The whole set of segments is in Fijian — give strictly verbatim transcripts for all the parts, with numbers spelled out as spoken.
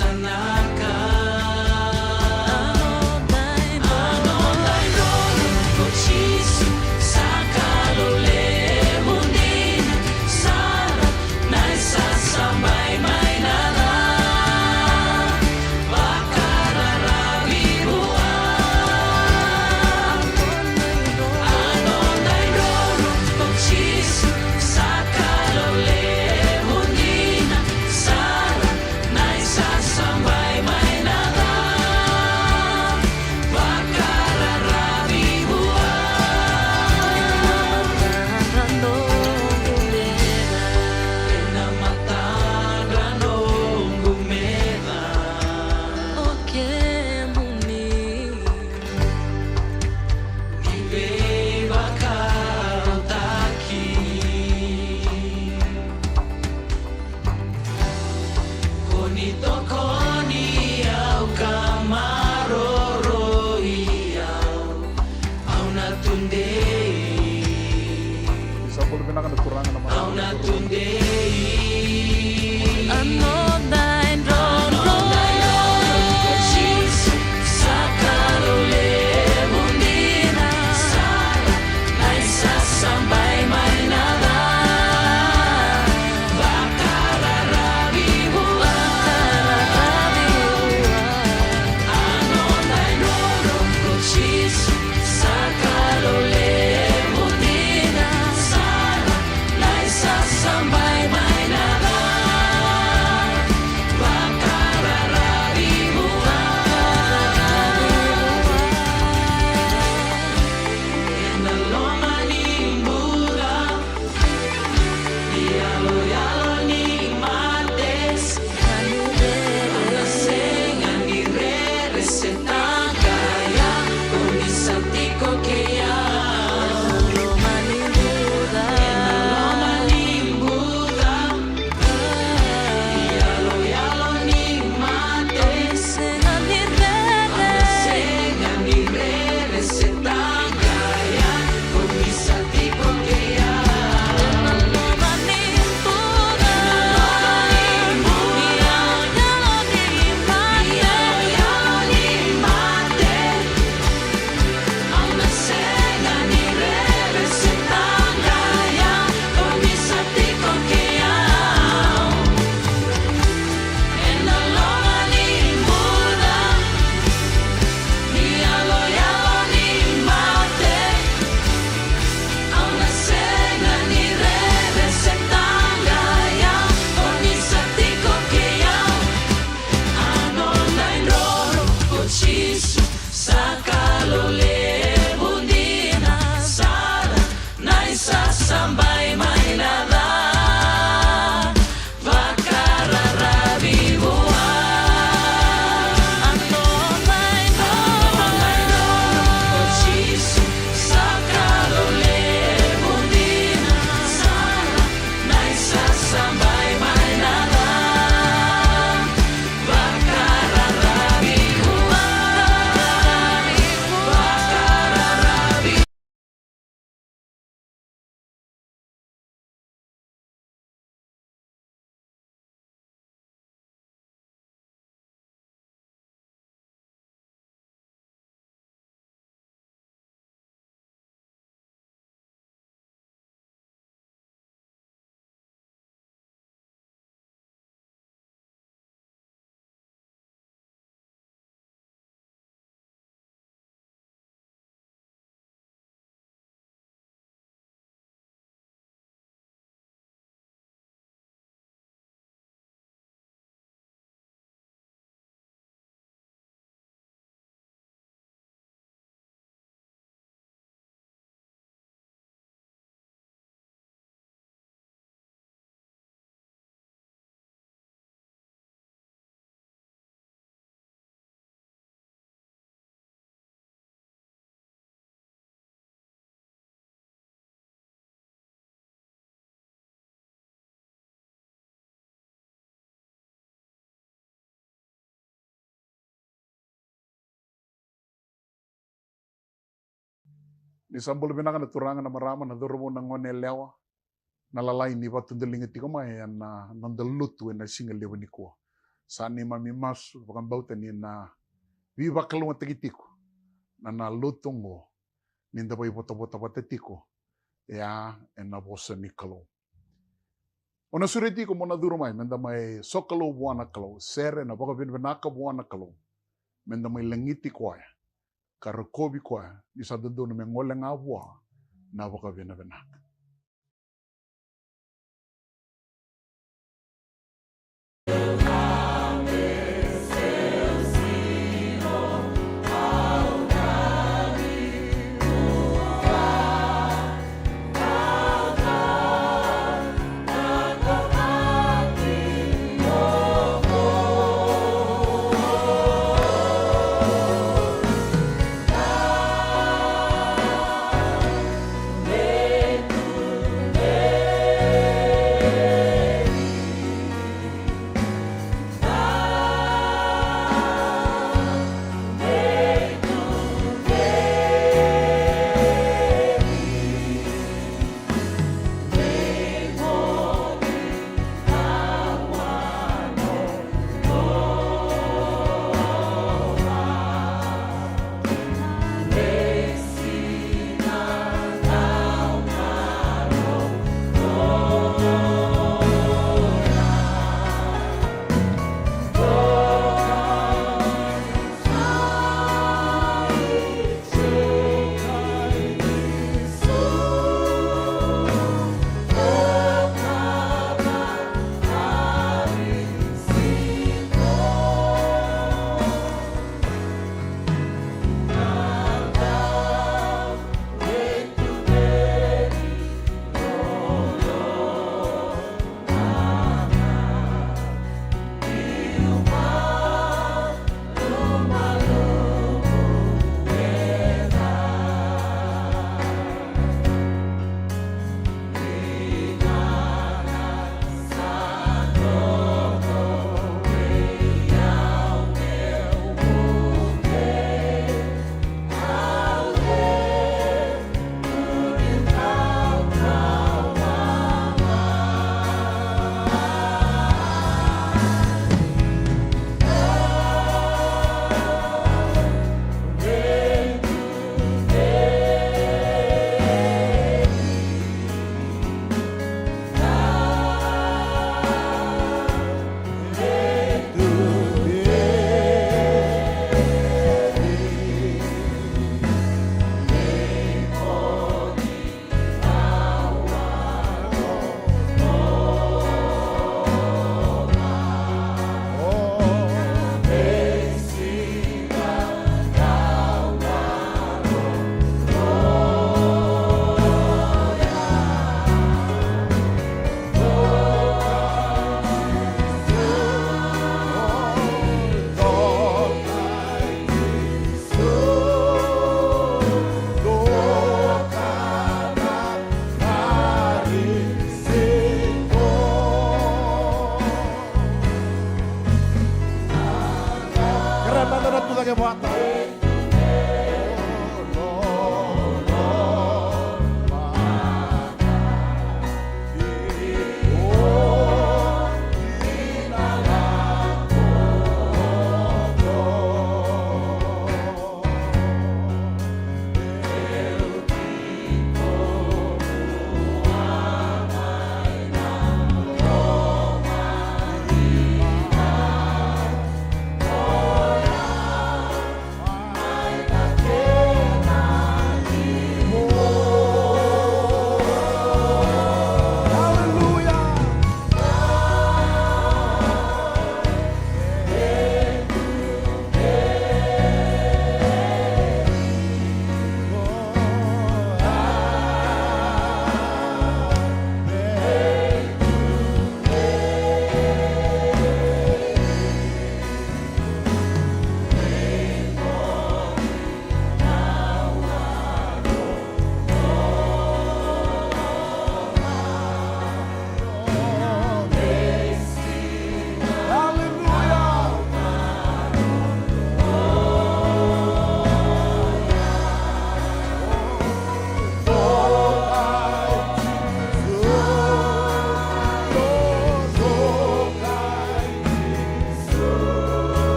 Tanaka. A noda idola ko Jisu, sa Kalou levu dina sara, na isasabai mai na ca, vakararavi vua. A noda idola ko Jisu, sa Kalou levu dina sara, na isasabai mai na ca, vakararavi vua. Ena matadra noqu meca. Ena matadra noqu meca. O kemuni. Ni veivakarautaki. Ko ni tokoni au ka maroroi au, au na tudei. Ni sa bula vinaka na Turaga na marama. Au na tudei. A noda idola ko Jisu, sa Kalou levu dina sara, na isasabai mai na ca, vakararavi vua. A noda idola ko Jisu, sa Kalou levu dina sara, na isasabai mai na ca, vakararavi vua. Ena loma ni bula, iyaloyalo ni mate, au na sega ni rere se taqaya, o ni sa tiko kei au. Ena loma ni bula, iyaloyalo ni mate, au na sega ni rere se taqaya, o ni sa tiko kei au. Ena loma ni bula, iyaloyalo ni mate, au na sega ni rere se taqaya, o ni sa tiko kei au. Ena loma ni bula, iyaloyalo ni mate, au na sega ni rere se taqaya, o ni sa tiko kei au. A noda idola ko Jisu, sa Kalou levu dina sara, na isasabai mai na ca, vakararavi vua. A noda idola ko Jisu, sa Kalou levu dina sara, na isasabai mai na ca, vakararavi vua. Vakararavi. Ni sa bula vinaka na turaga, na marama, na cauravou, na gone yalewa, na lalai ni vakatudaliga tiko mai ena noda lotu ena siga levu nikua. Sa neimami masu vakabauta ni na veivakalougatataki tiko na, na lotu oqo, ni da vaivotavota vata tiko ya ena vosa ni Kalou. O na sureti iko mo na curu mai, me da mai sokalou vua na Kalou, sere na vakavinavinaka vua na Kalou, me da mai lagiti koya ka rokovi koya ni sa dodonu me gole ga vua na vakavinavinaka.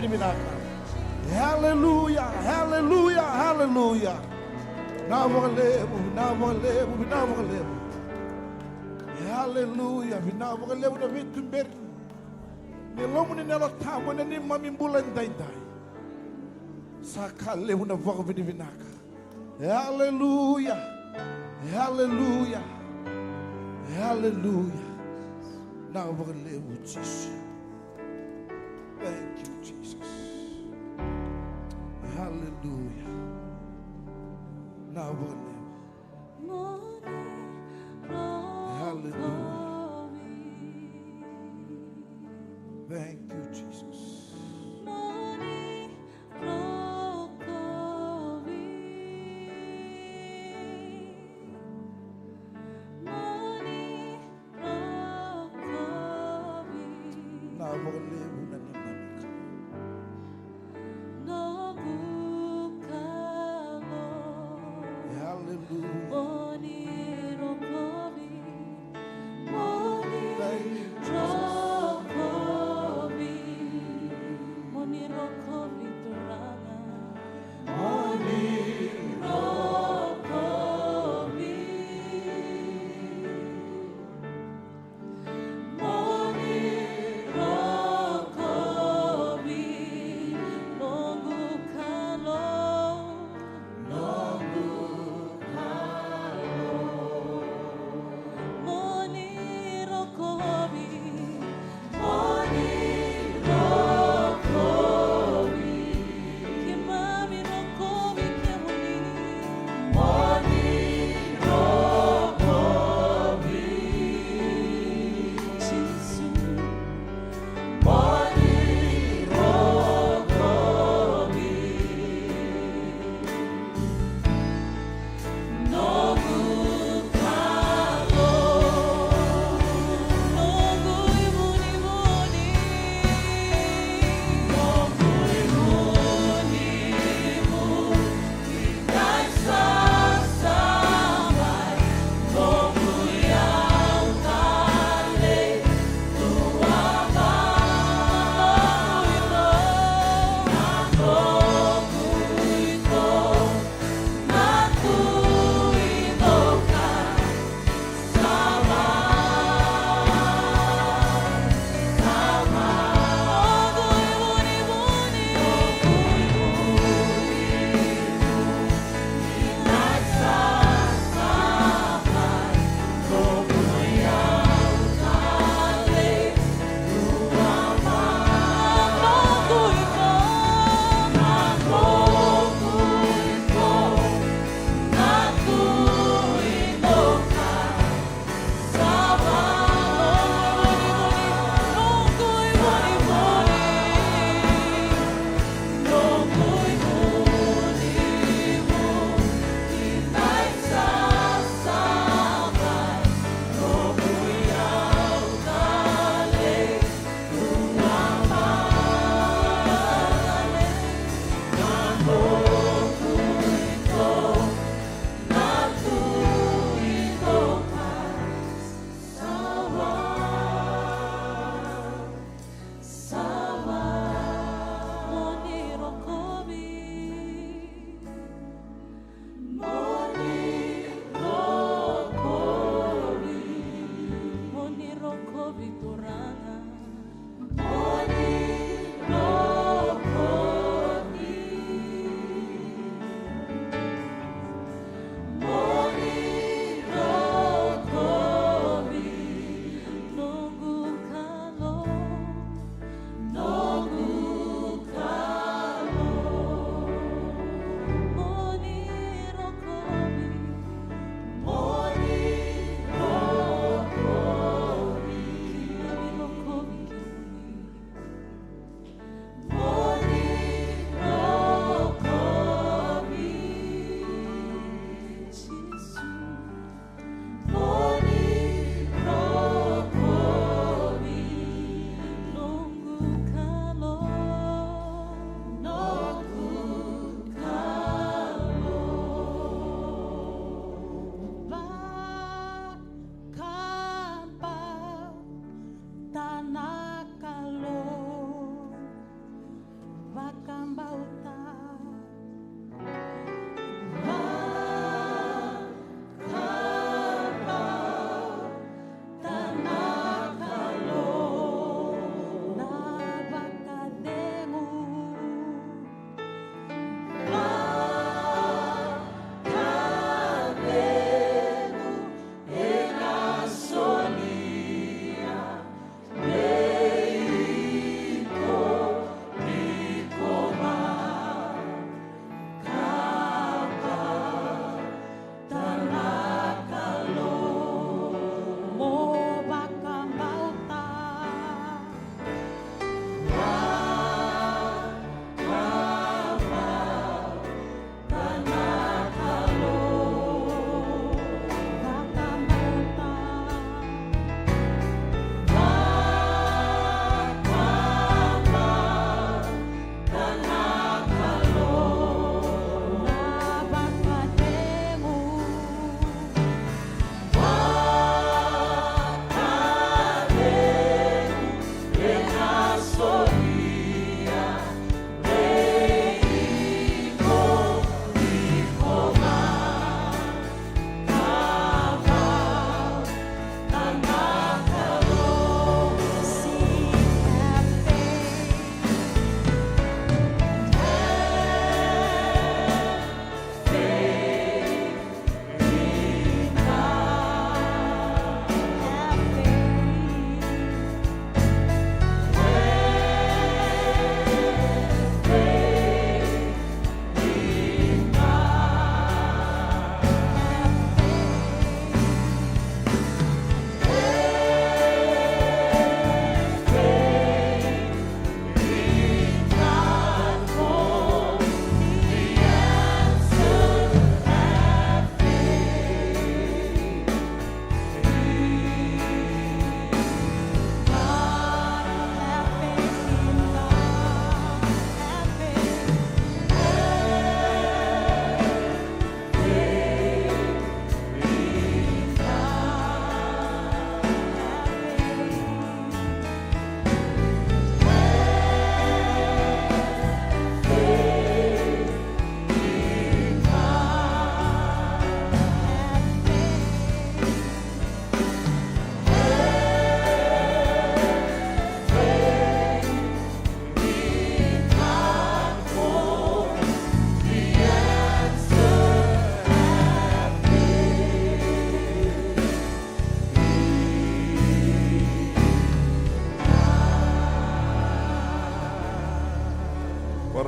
Vinaka. Haleluya, haleluya, haleluya. Vinaka vakalevu, vinaka vakalevu, vinaka vakalevu. Haleluya, vinaka vakalevu na veituberi ni Yalomuni na Yalo Tabu ena neimami bula edaidai. Sa ka levu na vakavinavinaka. Haleluya. Haleluya. Haleluya. Vinaka vakalevu Jisu. Thank you, Jesus. Haleluya. Vinaka vakalevu. Haleluya. Thank you, Jesus. Vinaka vakalevu na neimami Kalou. Haleluya. Thank you, Jesus.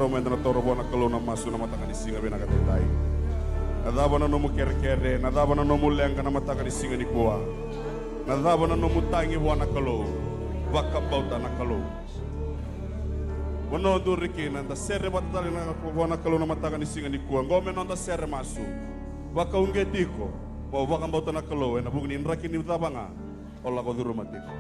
Meda na taura vua na Kalou na masu na mataka ni siga vinaka edaidai. Na cava na nomu kerekere, na cava na nomu leqa na mataka ni siga nikua? Na cava na nomu tagi vua na Kalou? Vakabauta na Kalou. Vanua o duri kina, da sere vata tale na, vua na Kalou na mataka ni siga nikua. Qo me noda sere masu. Vakauqeti iko, mo vakabauta na Kalou ena vuku ni draki ni cava ga o lako curuma tiko.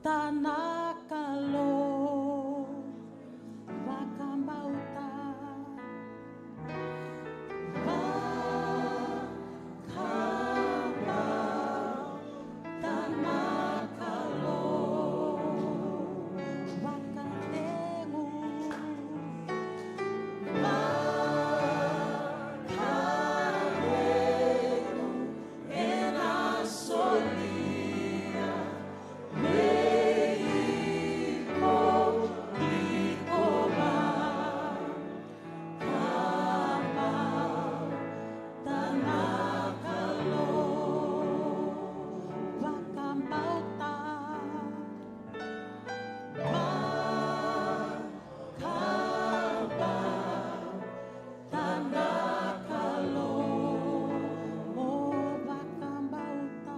Vakabauta na Kalou, vakabauta. Vakabauta na Kalou, vakacegu. Vakacegu ena solia vei iko, iko vakabauta na Kalou, vakabauta. Vakabauta na Kalou, o vakabauta.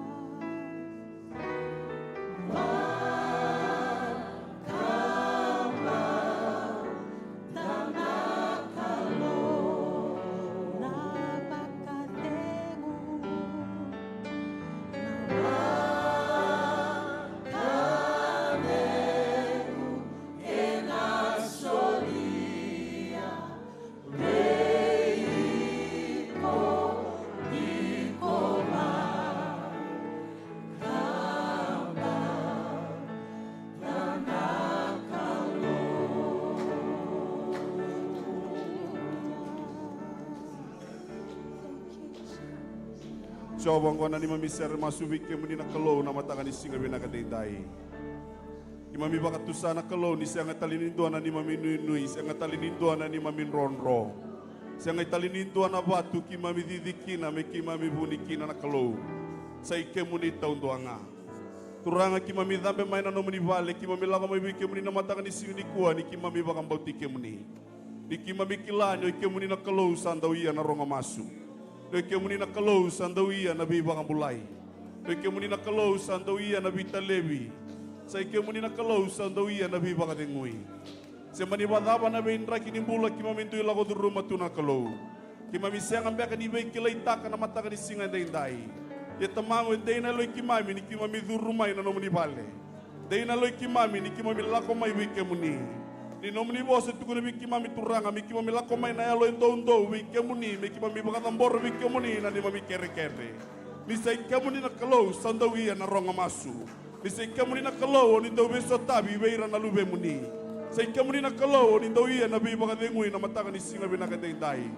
Vakabauta na Kalou, na vakacegu. Na vakacegu ena solia vei iko, iko vakabauta na Kalou. Jiova, oqo na neimami sere masu vei kemuni na Kalou na mataka ni siga vinaka edaidai. Keimami vakatusa na Kalou ni sega tale ni dua na neimami nuinui, sega tale ni dua na neimami drodro, sega tale ni dua na vatu keimami cici kina me keimami vuni kina na Kalou. Sa i kemuni taudua ga. Turaga, keimami cabe mai na nomuni vale, keimami lako mai vei kemuni na mataka ni siga nikua ni keimami vakabauti kemuni. Ni keimami kila ni o i kemuni na Kalou sa dau ia na rogo masu. Ni o i kemuni na Kalou sa dau ia na veivakabulai. Ni o i kemuni na Kalou sa dau ia na veitalevi. Sa i kemuni na Kalou sa dau ia na veivakacegui. Se mani vakacava na veidraki ni bula keimami dui lako curuma tu na Kalou, keimami sega beka ni veikilaitaka na mataka ni siga edaidai. Ia Tamaqu, e dei na yalo i keimami ni keimami curu mai na nomuni vale. Dei na yalo i keimami ni keimami lako mai vei kemuni. Ni nomuni vosa e tukuna vei keimami, Turaga, me keimami lako mai na yalo e doudou vei kemuni, me keimami vakacabora vei kemuni na neimami kerekere. Ni sa i kemuni na Kalou sa dau ia na rogo masu. Ni sa i kemuni na Kalou o ni dau veisotavi vei ira na luvemuni. Sa i kemuni na Kalou o ni dau ia na veivakacegui na mataka ni siga vinaka edaidai.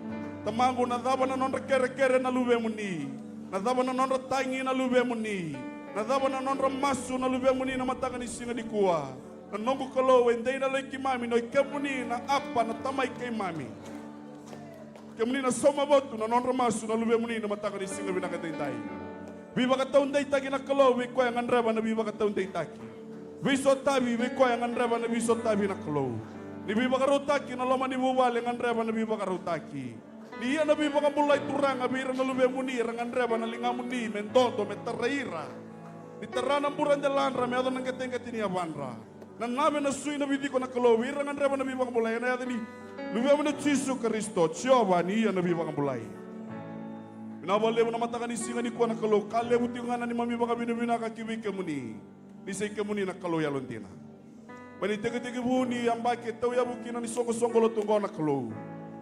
Tamaqu, na cava na nodra kerekere na luvemuni? Na cava na nodra tagi na luvemuni? Na cava na nodra masu na luvemuni na mataka ni siga nikua? Na noqu Kalou, e dei na yalo i keimami ni o i kemuni na Apa, na Tamai keimami. Kemuni na sauma votu na nodra masu na luvemuni na mataka ni siga vinaka edaidai. Veivakataudeitaki na Kalou vei koya e gadreva na veivakataudeitaki. Veisotavi vei koya e gadreva na veisotavi na Kalou. Ni veivakarautaki na loma ni vuvale e gadreva na veivakarautaki. Ni ia na veivakabulai, Turaga, vei ira na luvemuni era gadreva na ligamuni me dodo, me tarai ira. Ni tara na buradeladra me yaco na qeteqete ni yavadra. Na nave, na sui, na viciko na Kalou vei ira gadreva na veivakabulai, ena yaca ni Luvemuni o Jisu Karisito, Jiova, ni ia na veivakabulai. Vinaka vakalevu na mataka ni siga nikua na Kalou, ka levu tiko ga na neimami vakavinavinaka ki vei kemuni. Ni sa i kemuni na Kalou yalodina. Mai na itekitekivu ni yabaki e tauyavu kina ni soqosoqo lotu oqo na Kalou,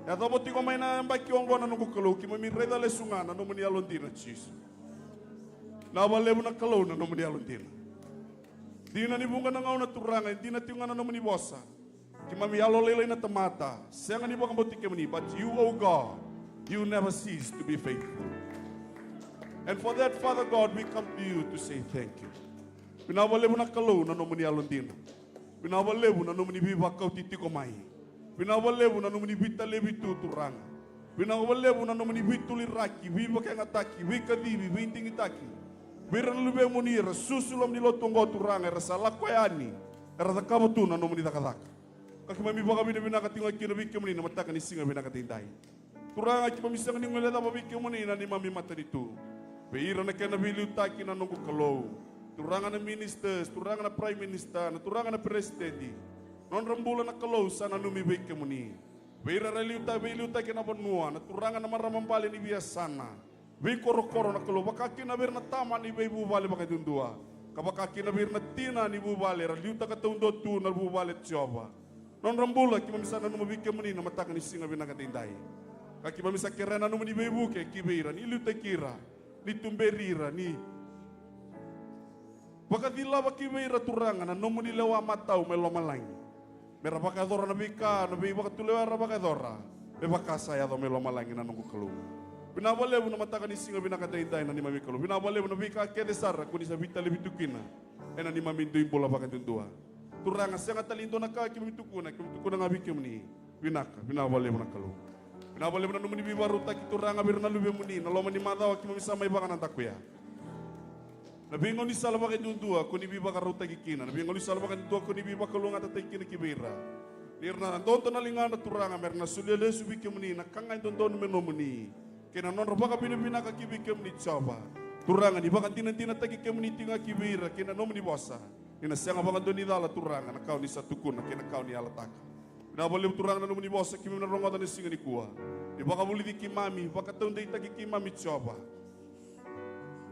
yacova tiko mai na yabaki oqo na noqu Kalou, keimami raica lesu ga na nomuni yalodina Jisu. Vinaka vakalevu na Kalou na nomuni yalodina. Dina ni vuqa na gauna, Turaga, e dina tiko ga na nomuni vosa. Keimami yalolailai na tamata, sega ni vakabauti kemuni, but you, O God, you never cease to be faithful. And for that, Father God, we come to you to say thank you. Vinaka vakalevu na Kalou na nomuni yalodina. Vinaka vakalevu na nomuni veivakauti tiko mai. Vinaka vakalevu na nomuni veitalevi tu, Turaga. Vinaka vakalevu na nomuni veituliraki, veivakayagataki, veikacivi, veidigitaki. Vei ira na luvemuni era susu loma ni lotu oqo, Turaga, era sa lako yani, era cakava tu na nomuni cakacaka. Ka keimami vakavinavinaka tiko ga kina vei kemuni na mataka ni siga vinaka daidai. Turaga, keimami sega ni guilecava vei kemuni na neimami matanitu. Vei ira na kena veiliutaki, na noqu Kalou. Turaga, na ministers, Turaga, na prime minister, na Turaga, na peresitedi. Nodra bula, na Kalou, sa nanumi vei kemuni. Vei ira era liuta, veiliutaki ena vanua, na Turaga, na marama bale ni veiyasana, veikorokoro, na Kalou, vaka kina vei ira na tama ni veivuvale vakaduadua, ka vaka kina vei ira na tina ni vuvale era liutaka taudua tu na vuvale, Jiova. Nodra bula keimami sa nanuma vei kemuni na mataka ni siga vinaka daidai. Ka keimami sa kerea na nomuni veivuke ki vei ira, ni liutaki ira, ni tuberi ira, ni vakacilava ki vei ira, Turaga, na nomuni lewa matau mai lomalagi. Me ra vakayacora na veika, na veivakatulewa era vakayacora, me vaka sa yaco mai lomalagi, na noqu Kalou. Vinaka vakalevu na mataka ni siga vinaka daidai, na neimami Kalou. Vinaka vakalevu na veika kece sara ko ni sa veitalevi tu kina ena neimami dui bula vakaduadua. Turaga, sega tale ni dua na ka keimami tukuna, keimami tukuna ga vei kemuni. Vinaka, vinaka vakalevu na Kalou. Vinaka vakalevu na nomuni veivakarautaki, Turaga, vei ira na luvemuni, na loma ni macawa keimami sa mai vakanadakuya. Na veigaunisala vakaduadua ko ni veivakarautaki kina, na veigaunisala vakaduadua ko ni veivakalougatataki kina ki vei ira. Ni ra na dodo na ligadra, Turaga, me ra na solia lesu vei kemuni na ka ga e dodonu me nomuni, kei na nodra vakavinavinaka ki vei kemuni, Jiova. Turaga, ni vakadinadinataki kemuni tiko ga ki vei ira kei na nomuni vosa, ni na sega vakadua ni cala, Turaga, na ka o ni sa tukuna kei na ka o ni yalataka. Vinaka vakalevu, Turaga, na nomuni vosa keimami na rogoca na siga nikua. Ni vakavulici keimami, vakataudeitaki keimami, Jiova.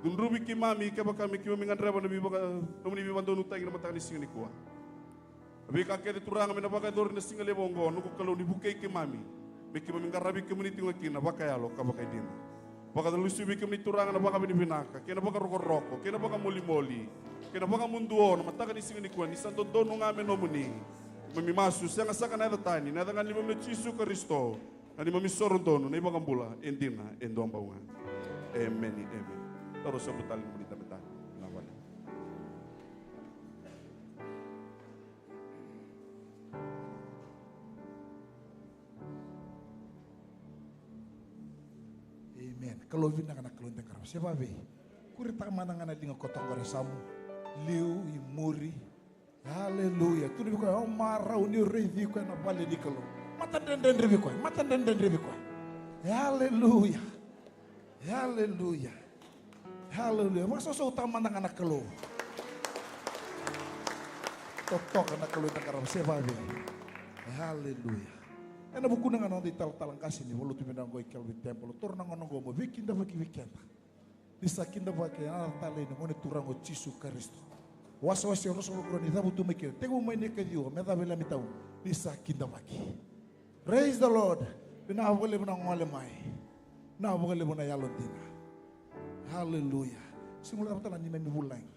Cudruvi keimami kevaka me keimami gadreva na veivaka-, nomuni veivakadonutaki na mataka ni siga nikua. Na veika kece, Turaga, me na vakayacori na siga levu oqo, noqu Kalou, ni vukei keimami me keimami qaravi kemuni tiko ga kina vakayalo ka vakaidina. Vakalusuvi kemuni, Turaga, na vakavinavinaka kei na vakarokoroko kei na vakamolimoli kei na vakamuduo na mataka ni siga nikua, ni sa dodonu ga me nomuni. Keimami masu sega saka na yaca tani, na yaca ga ni neimami Jisu Karisito, na neimami soro donu, na iVakabula e dina e dua bau ga. Emeni, emeni. Toro sobu tale ni moni tabe tale. Na vale. Amen. Kalou vinaka, na Kalou eda qarava. Se vavei. Kuretaka mada ga na liga koto qori, yasamu, liu, i muri. Aleluya. Tukuna vei koya, o marau, niu raici koya na vale ni Kalou. Matadredredre vei koya, matadredredre vei koya. Aleluya. Aleluya. Aleluya. Vakasausautaka mada ga na Kalou. Totoka na Kalou eda qarava, se vavei. Aleluya. Ena vukuna ga na noda italatala qase ni valotu vinaka oqo i Calvary Temple, toro na gauna oqo mo veikidavaki vei keda. Ni sa kidavaki ena yaca talei ni Gone Turaga o Jisu Karisito. Wasewase ruasagavulu ka rua ni cavutu mai kina, tekivu mai na ikaciwa me cava e Lami tabu, ni sa kidavaki. Praise the Lord. Vinaka vakalevu na gole mai. Vinaka vakalevu na yalodina. Aleluya. Sega ni cava tale na neimami vulagi.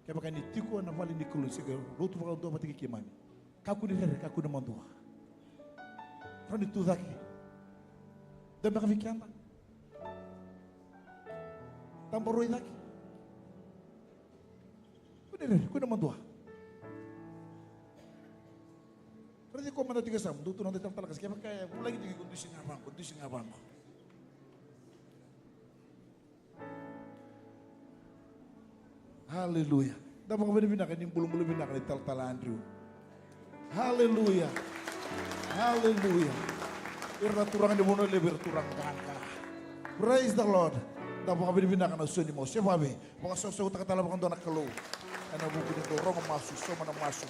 Kevaka ni tiko ena vale ni Kalou, se ke lotu vakadua vata kei keimami, kakua ni rere, kakua ni madua. Rawa ni tu cake. Dua beka vei keda. Tabaroi cake. Kua ni rere, kua ni madua. Raici koya mada tiko e yasamu, dou tu na noda italatala qase, kevaka e vulagi tiko iko, dusi ga vaqo, dusi ga vaqo. Aleluya. Da vakavinavinaka ni bulabula vinaka na italatala Andrew. Aleluya. Aleluya. Ira na turaga ni Vanua Levu, ira turaga qaqa. Praise the Lord. Da vakavinavinaka na so ni masu. Se vave, vakasausautaka tale vakadua na Kalou. Ena vuku ni dou rogo masu, sauma na masu.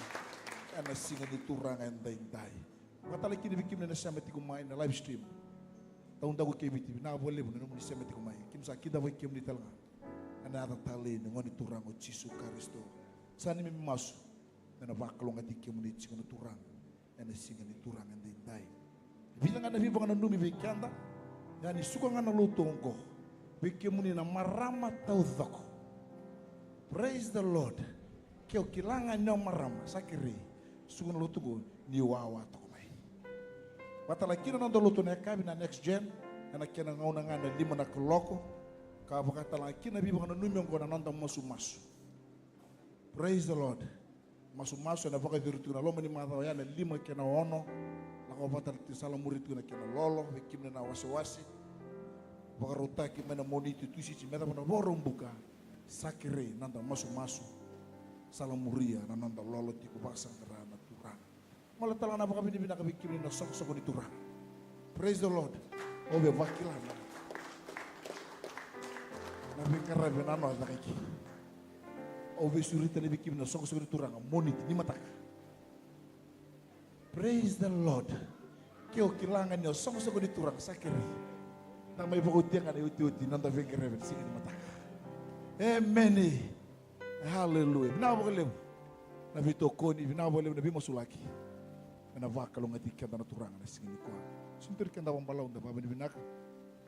Ena siga ni Turaga edaidai. Vakatale kina vei kemuni na sema tiko mai na live stream. Taudaku kei Viti, vinaka vakalevu na nomuni sema tiko mai. Keimami sa kidavaki kemuni tale ga. Ena yaca talei ni Gone Turaga o Jisu Karisito. Sa neimami masu me na vakalougatataki kemuni tiko na Turaga ena siga ni Turaga edaidai. Vica ga na veivakananumi vei keda, ia ni suka ga na lotu oqo, vei kemuni na marama taucoko. Praise the Lord. Ke o kila ga ni o marama, sa kerei, suka na lotu oqo, ni wawa toka mai. Vakatale kina na noda lotu na yakavi na Next Gen, ena kena gauna ga na lima na kaloko, ka vakatale kina na veivakananumi oqo na noda masumasu. Praise the Lord. Masumasu ena vakayacori tiko na loma ni macawa ya na lima kei na ono. Lako vata na tisalamuri tiko na kena lolo, vei kemuni na wasewase. vakarautaki mai na Moniti, Tusiti, me yacova na Vakaraubuka. Sa kerei na noda masumasu, salamuria na noda lolo tiko, vakasaqara na Turaga. Gole tale ga na vakavinavinaka vei kemuni na soqosoqo ni Turaga. Praise the Lord. Au via vakila na, na veiqaravi ena noda caka eke. Au via sureta tale vei kemuni na soqosoqo ni Turaga, Moniti ni mataka. Praise the Lord. Ke o kila ga ni o soqosoqo ni Turaga, sa kerei. Da mai vakaotia ga na iotioti ni noda veiqaravi ena siga ni mataka. Emeni. Haleluya. Vinaka vakalevu na veitokoni, vinaka vakalevu na veimasulaki. Ena vakalougatataki keda na Turaga na siga nikua. Sega ni duri keda vakabalavu, da vakavinavinaka.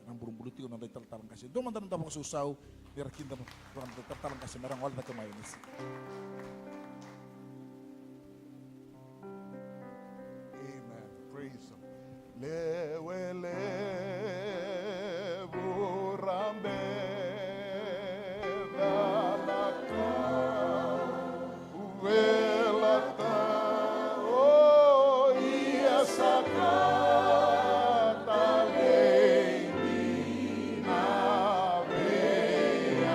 Ena bulubulu tiko na noda italatala qase. Dua mada na noda vakasausau, ni ra kida na noda italatala qase me ra gole cake mai ena siga. Amen. Praise the Lord. Lewe levu ra beca na kauveilatai, o ia sa ka talei dina vei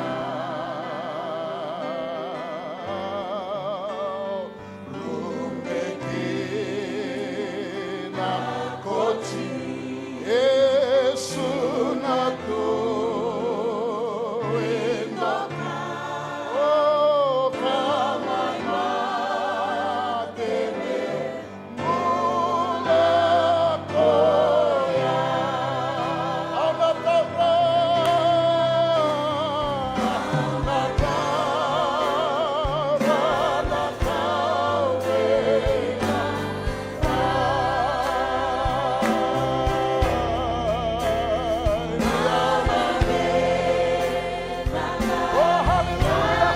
au. Rube ki na koti, Iesu na Tui, doka, o ka mai mate me bula koya. Au na taura, au na taura na kauveilatai. Oh, hallelujah.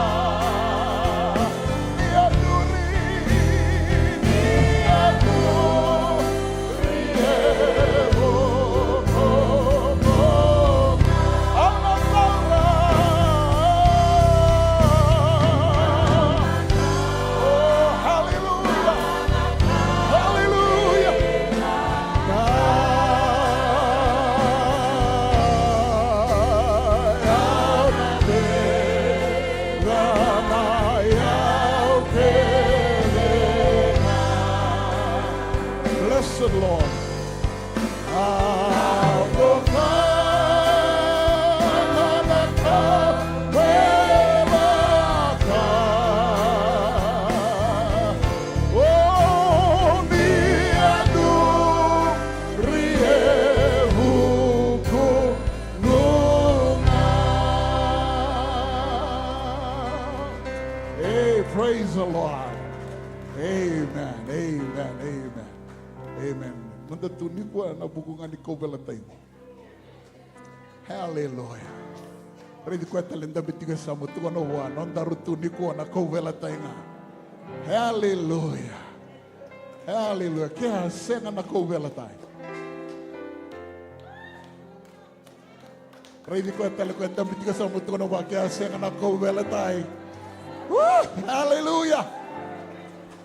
Hallelujah. Oh, hallelujah. Hallelujah. Blessed Lord. Hey, praise the Lord. Amen, amen, amen. Amen. Noda tu nikua na vuku ga ni kauveilatai. Hallelujah. Raici koya tale, dabe tiko e yasamu, tukuna vua, nodaru tu nikua na kauveilatai ga. Hallelujah. Hallelujah. Ke a sega na kauveilatai. Raici koya tale, koya dabe tiko e yasamu, tukuna vua, ke a sega na kauveilatai. Woo! Hallelujah.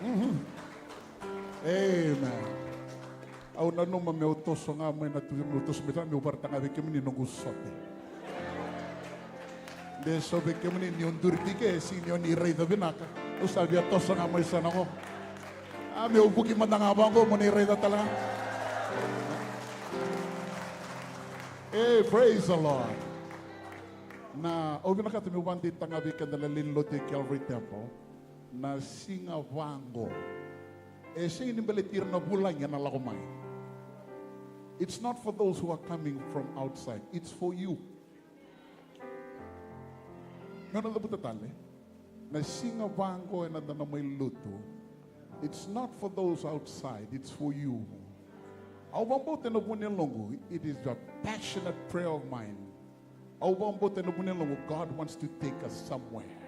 Mhm. Amen. Au nanuma meu toso ga mai na tu, meu toso mai, meu vakaraitaka ga vei kemuni noqu sote. De so vei kemuni ni o duri tiko e sega ni o ni raica vinaka. Au sa via toso ga mai sa na qo. A, meu vuki mada ga vaqo mo ni raica tale ga. Hey, praise the Lord. Na, au vinakata meu vakadeitaka ga vei keda na lewe ni lotu e Calvary Temple. Na siga vaqo. E sega ni baleti ira na vulagi ena lako mai. It's not for those who are coming from outside. It's for you. Meu na cavuta tale. Na siga vaqo ena noda na mai lotu. It's not for those outside. It's for you. Au vakabauta ena vu ni yaloqu, it is a passionate prayer of mine. Au vakabauta ena vu ni yaloqu, God wants to take us somewhere.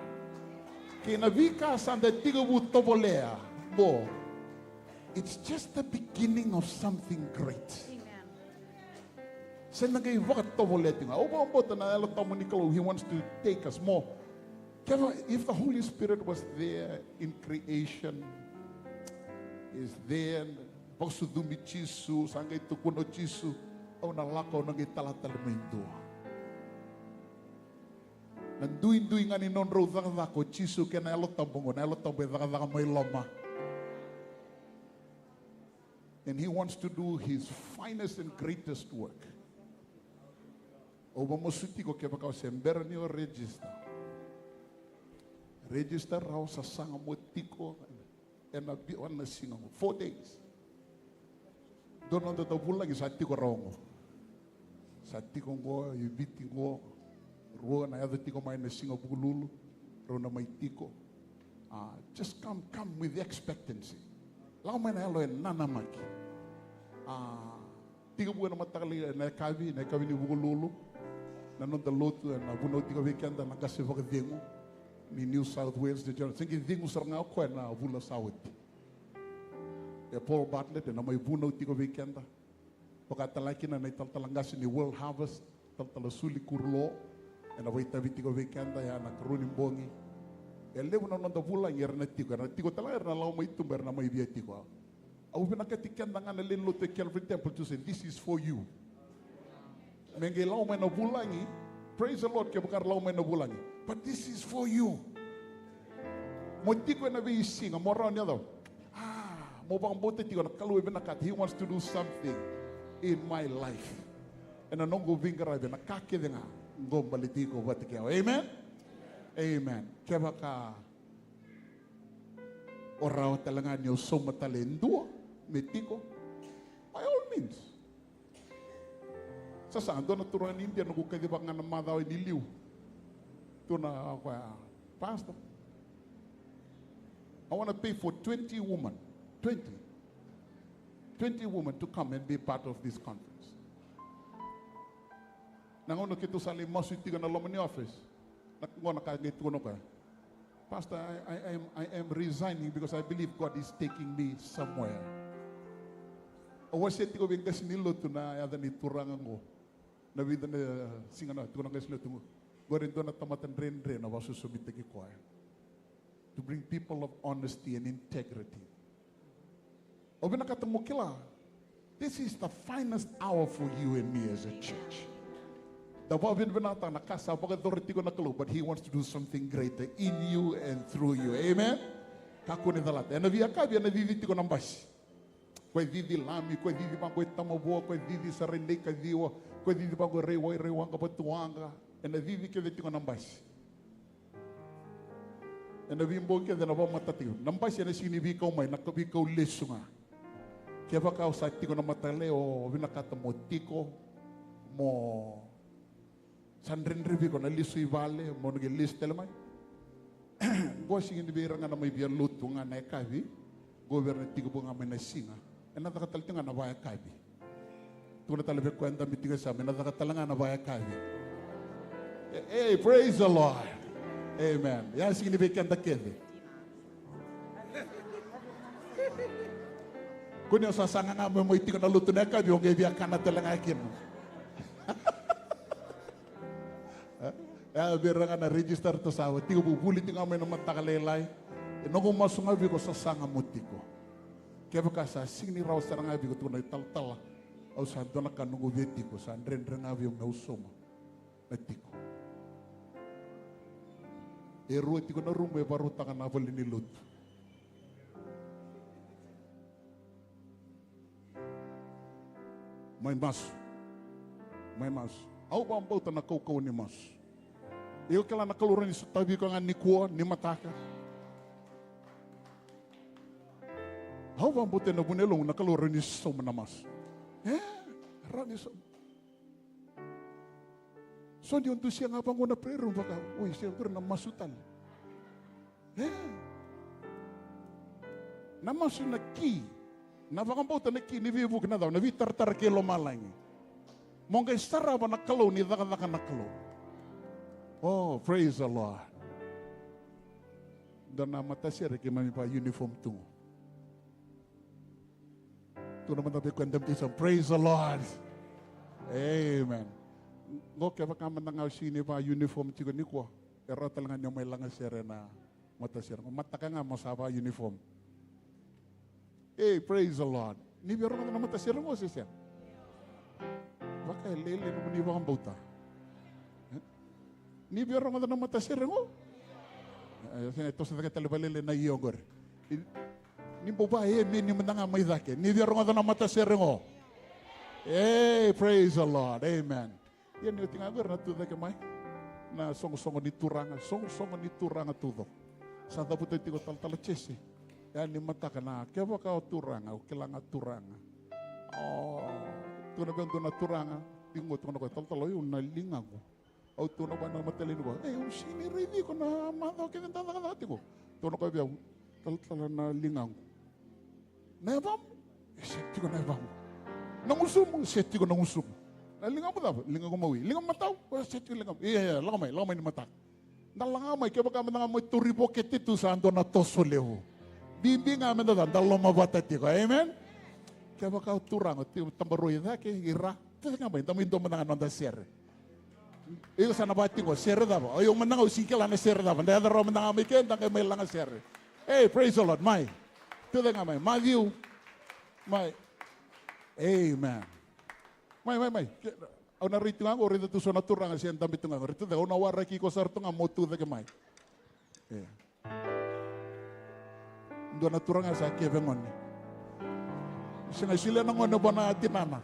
Kei na veika sa da tekivu tovolea qo, it's just the beginning of something great. Amen. Sa na qai vakatovolea tiko ga. Au vakabauta na Yalo Tabu ni Kalou, he wants to take us more. Kevaka, if the Holy Spirit was there in creation, is there, vakasucumi Jisu, sa qai tukuna o Jisu, au na lako, au na qai tala tale mai dua. Na duidui ga ni nodrau cakacaka o Jisu kei na Yalo Tabu oqo, na Yalo Tabu e cakacaka mai loma. And he wants to do his finest and greatest work. Au vamasuti iko kevaka o se bera ni o register. Register rawa, sasaga mo tiko ena vica na siga oqo, four days. Dua na noda vulagi sa tiko rawa oqo. Sa tiko oqo i Viti oqo. Rua na yaco tiko mai na siga Vukelulu. Rau na mai tiko. Ah, just come, come with expectancy. Lako mai na yalo e nanamaki. Ah, tekivu ena mataka lailai, ena yakavi, na yakavi ni Vukelulu. Na noda lotu ena vunau tiko vei keda na qase vakacegu ni New South Wales, New Zealand. Se qai cegu sara ga o koya na vula sa oti. E Paul Bartlett ena mai vunau tiko vei keda. Vaka tale ga kina na italatala qase ni World Harvest, talatala Suli Kurulo, ena vakaitavi tiko vei keda ya na ikarua ni bogi. E levu na noda vulagi era na tiko, era na tiko tale ga, era na lako mai tuba, era na mai via tiko. Au vinakati keda ga na lewe ni lotu e Calvary Temple to say, "This is for you." Me qai lako mai na vulagi, praise the Lord, kevaka era lako mai na vulagi. But this is for you. Mo tiko ena veisiga, mo rawa ni yaco. Ah, mo vakabauta tiko na Kalou e vinakata. He wants to do something in my life. Ena noqu veiqaravi, ena ka kece ga, qo baleti iko vata kei au. Amen? Amen. Kevaka o rawa tale ga ni o sauma tale e dua me tiko, by all means. Sa sa dua na turaga ni Idia, noqu kacivaka ga na macawa ni liu. Tukuna o koya, "Pastor, I wanna pay for twenty women, twenty, twenty women to come and be part of this conference." Na gauna keitou sa lai masu tiko ena loma ni office, na, qo na ka qai tukuna o koya, "Pastor, I, I, I am, I am resigning because I believe God is taking me somewhere." Au wasea tiko vei qase ni lotu na yaca ni turaga qo. Na vica na siga na tukuna na qase ni lotu qo, "Qori e dua na tamata dredre na vakasosomitaki koya." To bring people of honesty and integrity. Au vinakata mo kila, this is the finest hour for you and me as a church. Da vakavinavinakataka na ka sa vakayacora tiko na Kalou, but he wants to do something greater in you and through you. Amen? Kakua ni calata. Ena veiyakavi ena cici tiko na basi. Koya cici Lami, koya cici vaqo i Tamavua, koya cici sara i Nakaciwa, koya cici vaqo i Raiwai, Raiwaqa, Vatuwaqa. Ena cici kece tiko na basi. Ena veibogi kece ena vakamatata tiko na basi, ena sega ni veikau mai, na ka veikau lesu ga. Kevaka o sa tiko na mataka lailai, o vinakata mo tiko, mo sa dredre vei iko na lesu i vale, mo na qai lesu tale mai. Qo sega ni vei ira ga na mai via lotu ga na yakavi, qo vei ira na tekivu ga mai na siga. Ena caka tale tiko ga na vakayakavi. Tukuna tale vei koya e dabe tiko e yasamu, ena caka tale ga na vakayakavi. E, e, praise the Lord. Amen. Ya sega ni vei keda kece. Kua ni o sasaga ga me mai tiko na lotu na yakavi, o qai via kana tale ga kina. E, vei ira ga na register, ratou sa tekivu vuli tiko ga mai na mataka lailai. E noqu masu ga vei iko, sasaga mo tiko. Kevaka sa sega ni rawa sara ga vei iko, tukuna na italatala, au sa dua na ka noqu via tiko, sa dredre ga vei au meu sauma na tiko. E rua tiko na rumu e vakarautaka na valenilotu. Mai masu. Mai masu. Au vakabauta na kaukauwa ni masu. Iko kila na Kalou rawa ni sotavi iko ga nikua ni mataka. Au vakabauta ena vu ni yaloqu na Kalou rawa ni sauma na masu. E, rawa ni sauma. So ni o dusia ga vaqo na prayer room, vaka, oi, se qori na masu tale. E. Na masu na ki. Na vakabauta na ki ni veivuke, na cava, na veitaratara kei lomalagi. Mo qai sarava na Kalou ni cakacaka na Kalou. Oh, praise the Lord. Dua na matasere keimami vaka uniform tu. Tukuna mada vei koya e dabe tiko e yasamu, praise the Lord. Amen. Qo kevaka mada ga o sega ni va uniform tiko nikua, e rawa tale ga ni o mai lagasere na matasere qo. Mataka ga mo sa va uniform. Ei, praise the Lord. Ni via rogoca na matasere qo se sega? Vaka e lailai nomuni vakabauta. E? Ni via rogoca na matasere qo? E, sega, e toso cake tale vakalailai na io qori. I, ni bau va emeni mada ga mai cake. Ni via rogoca na matasere qo? Ei, praise the Lord. Amen. Ia ni oti ga qori na tu cake mai na soqosoqo ni Turaga, soqosoqo ni Turaga taucoko. Sa cavuta tiko talatala Jese. Ia ni mataka na kevaka o Turaga, au kila ga Turaga. O, tukuna vei au dua na turaga, tiko qo, tukuna o koya, talatala, o yau na ligaqu. Au tukuna vua na matalotu qo, ei, au sega ni raici iko na macawa kece da cakacaka tiko. Tukuna o koya vei au, talatala, na ligaqu. Na yavamu? E se tiko na yavamu. Na gusumu? E se tiko na gusumu. Na ligamu cava? Ligamu mawi. Ligamu matau? E se tiko ligamu. Ia, ia, lako mai, lako mai ni mataka. Da lako mai, kevaka mada ga mai tauri vokete tu sa dua na toso levu. Bibi ga meda ca, da lomavata tiko. Amen? Kevaka o Turaga, tiko tabaroi cake, ira, tu cake ga mai, da mai dua mada ga noda sere. Iko sa na vati qo, sere cava? O iko mada ga, au sega ni kila na sere cava. Da yaco rawa mada ga mai ke, da qai mai laga sere. Ei, praise the Lord, mai. Tu cake ga mai, Matthew. Mai. Amen. Mai, mai, mai. Ke, au na rai tu ga qo, raica tu so na turaga se dabe tu ga qo. Rai tu cake, au na waraki iko sara tu ga mo tu cake mai. E. Dua na turaga sa keve gone. Sega ni solia na gone vua na tinana.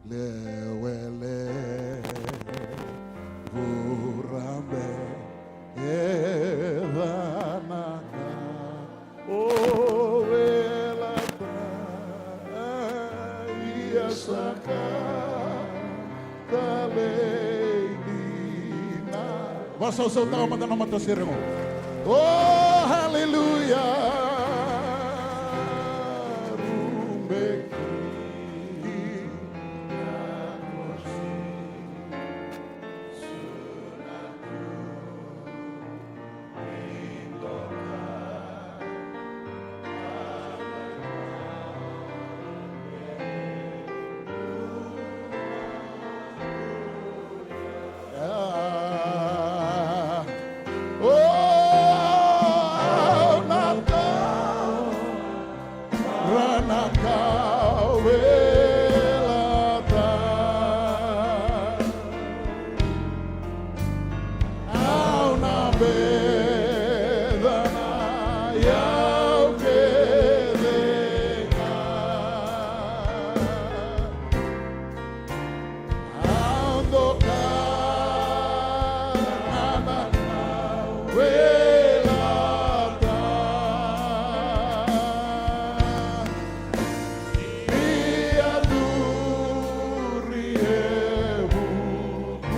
Lewe levu rabe e canaka. O wela ta ia saka talei dina. Vakasausautaka mada na matasere qo. O, haleluya. Rubeki. Au na tau ra na kavelata. Au na beca na yau kece ga. Au doka na kavelata. Ia duri e vuku.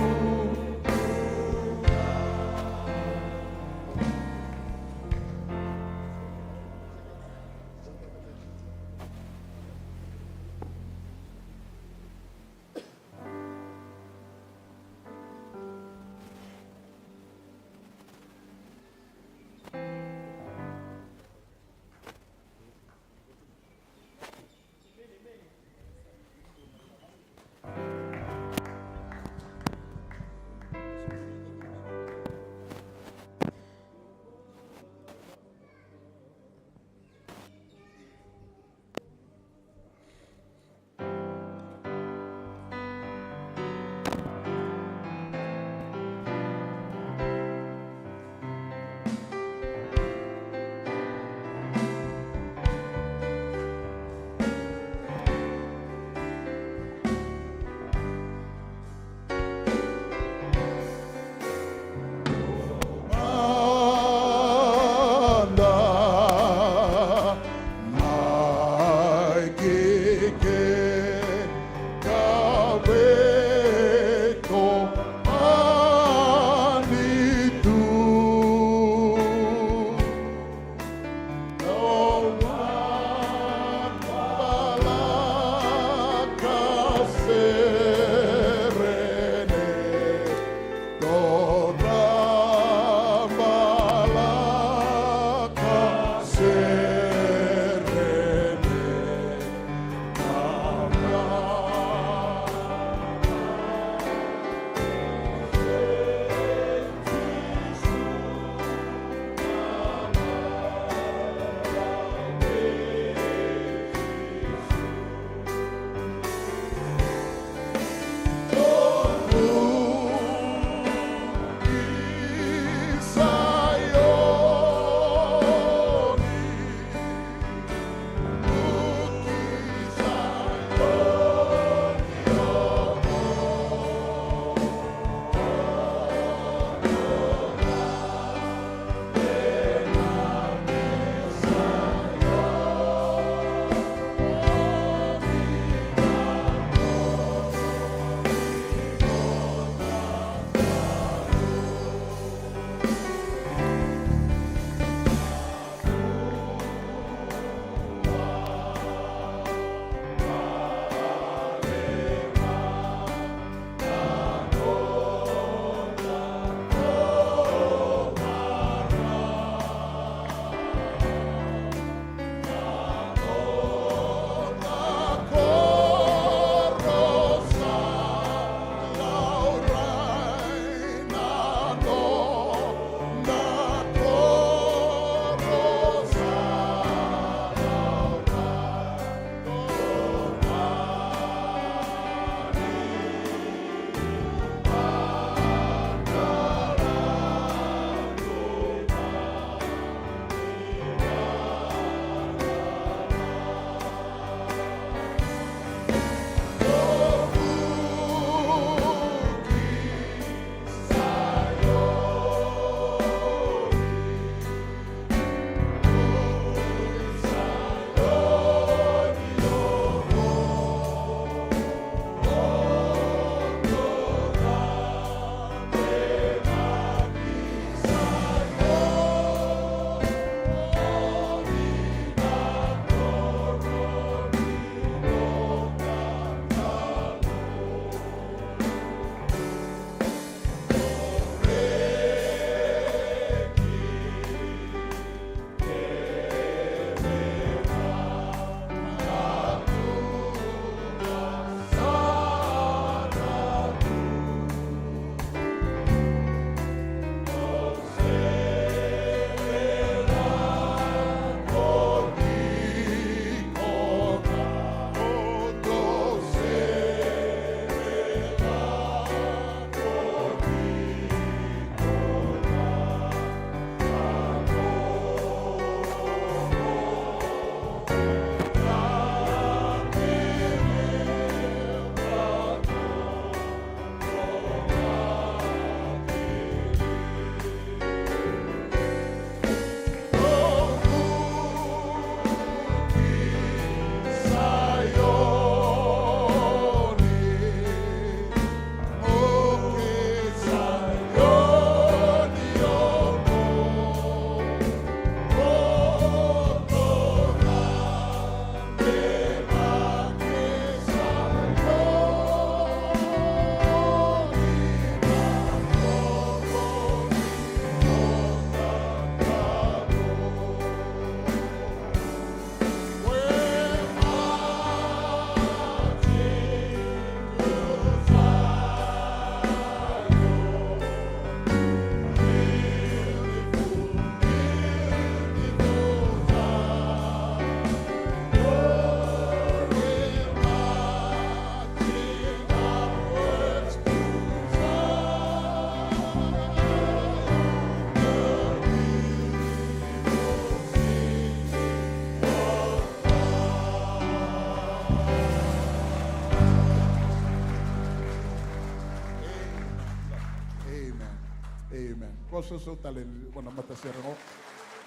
Soso tale vua na matasere qo.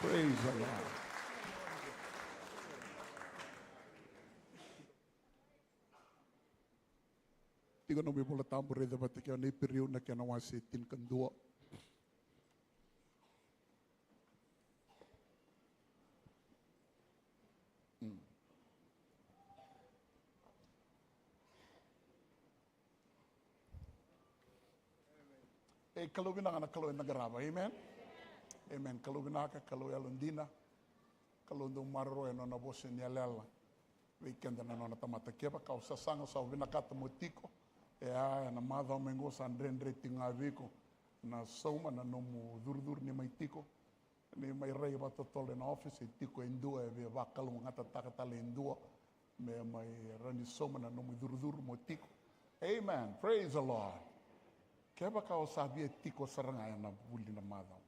Praise the Lord. Tiko nomu iVola Tabu, raica vata kei au na Iperiu na kena wase tinikadua. Mm. E Kalou vinaka na Kalou eda qarava. Amen. Amen. Kalou vinaka, Kalou yalodina. Kalou dau maroroya na nona vosa ni yalayala vei keda na nona tamata. Kevaka o sasaga sa o vinakata mo tiko, e a, ena macawa mai qo sa dredre tiko ga vei iko na sauma na nomu curucuru ni mai tiko. Ni mai rai vakatotolo ena office, e tiko e dua e via vakalougatataka tale e dua me mai rawa ni sauma na nomu icurucuru mo tiko. Amen. Praise the Lord. Kevaka o sa via tiko sara ga ena vuli na macawa,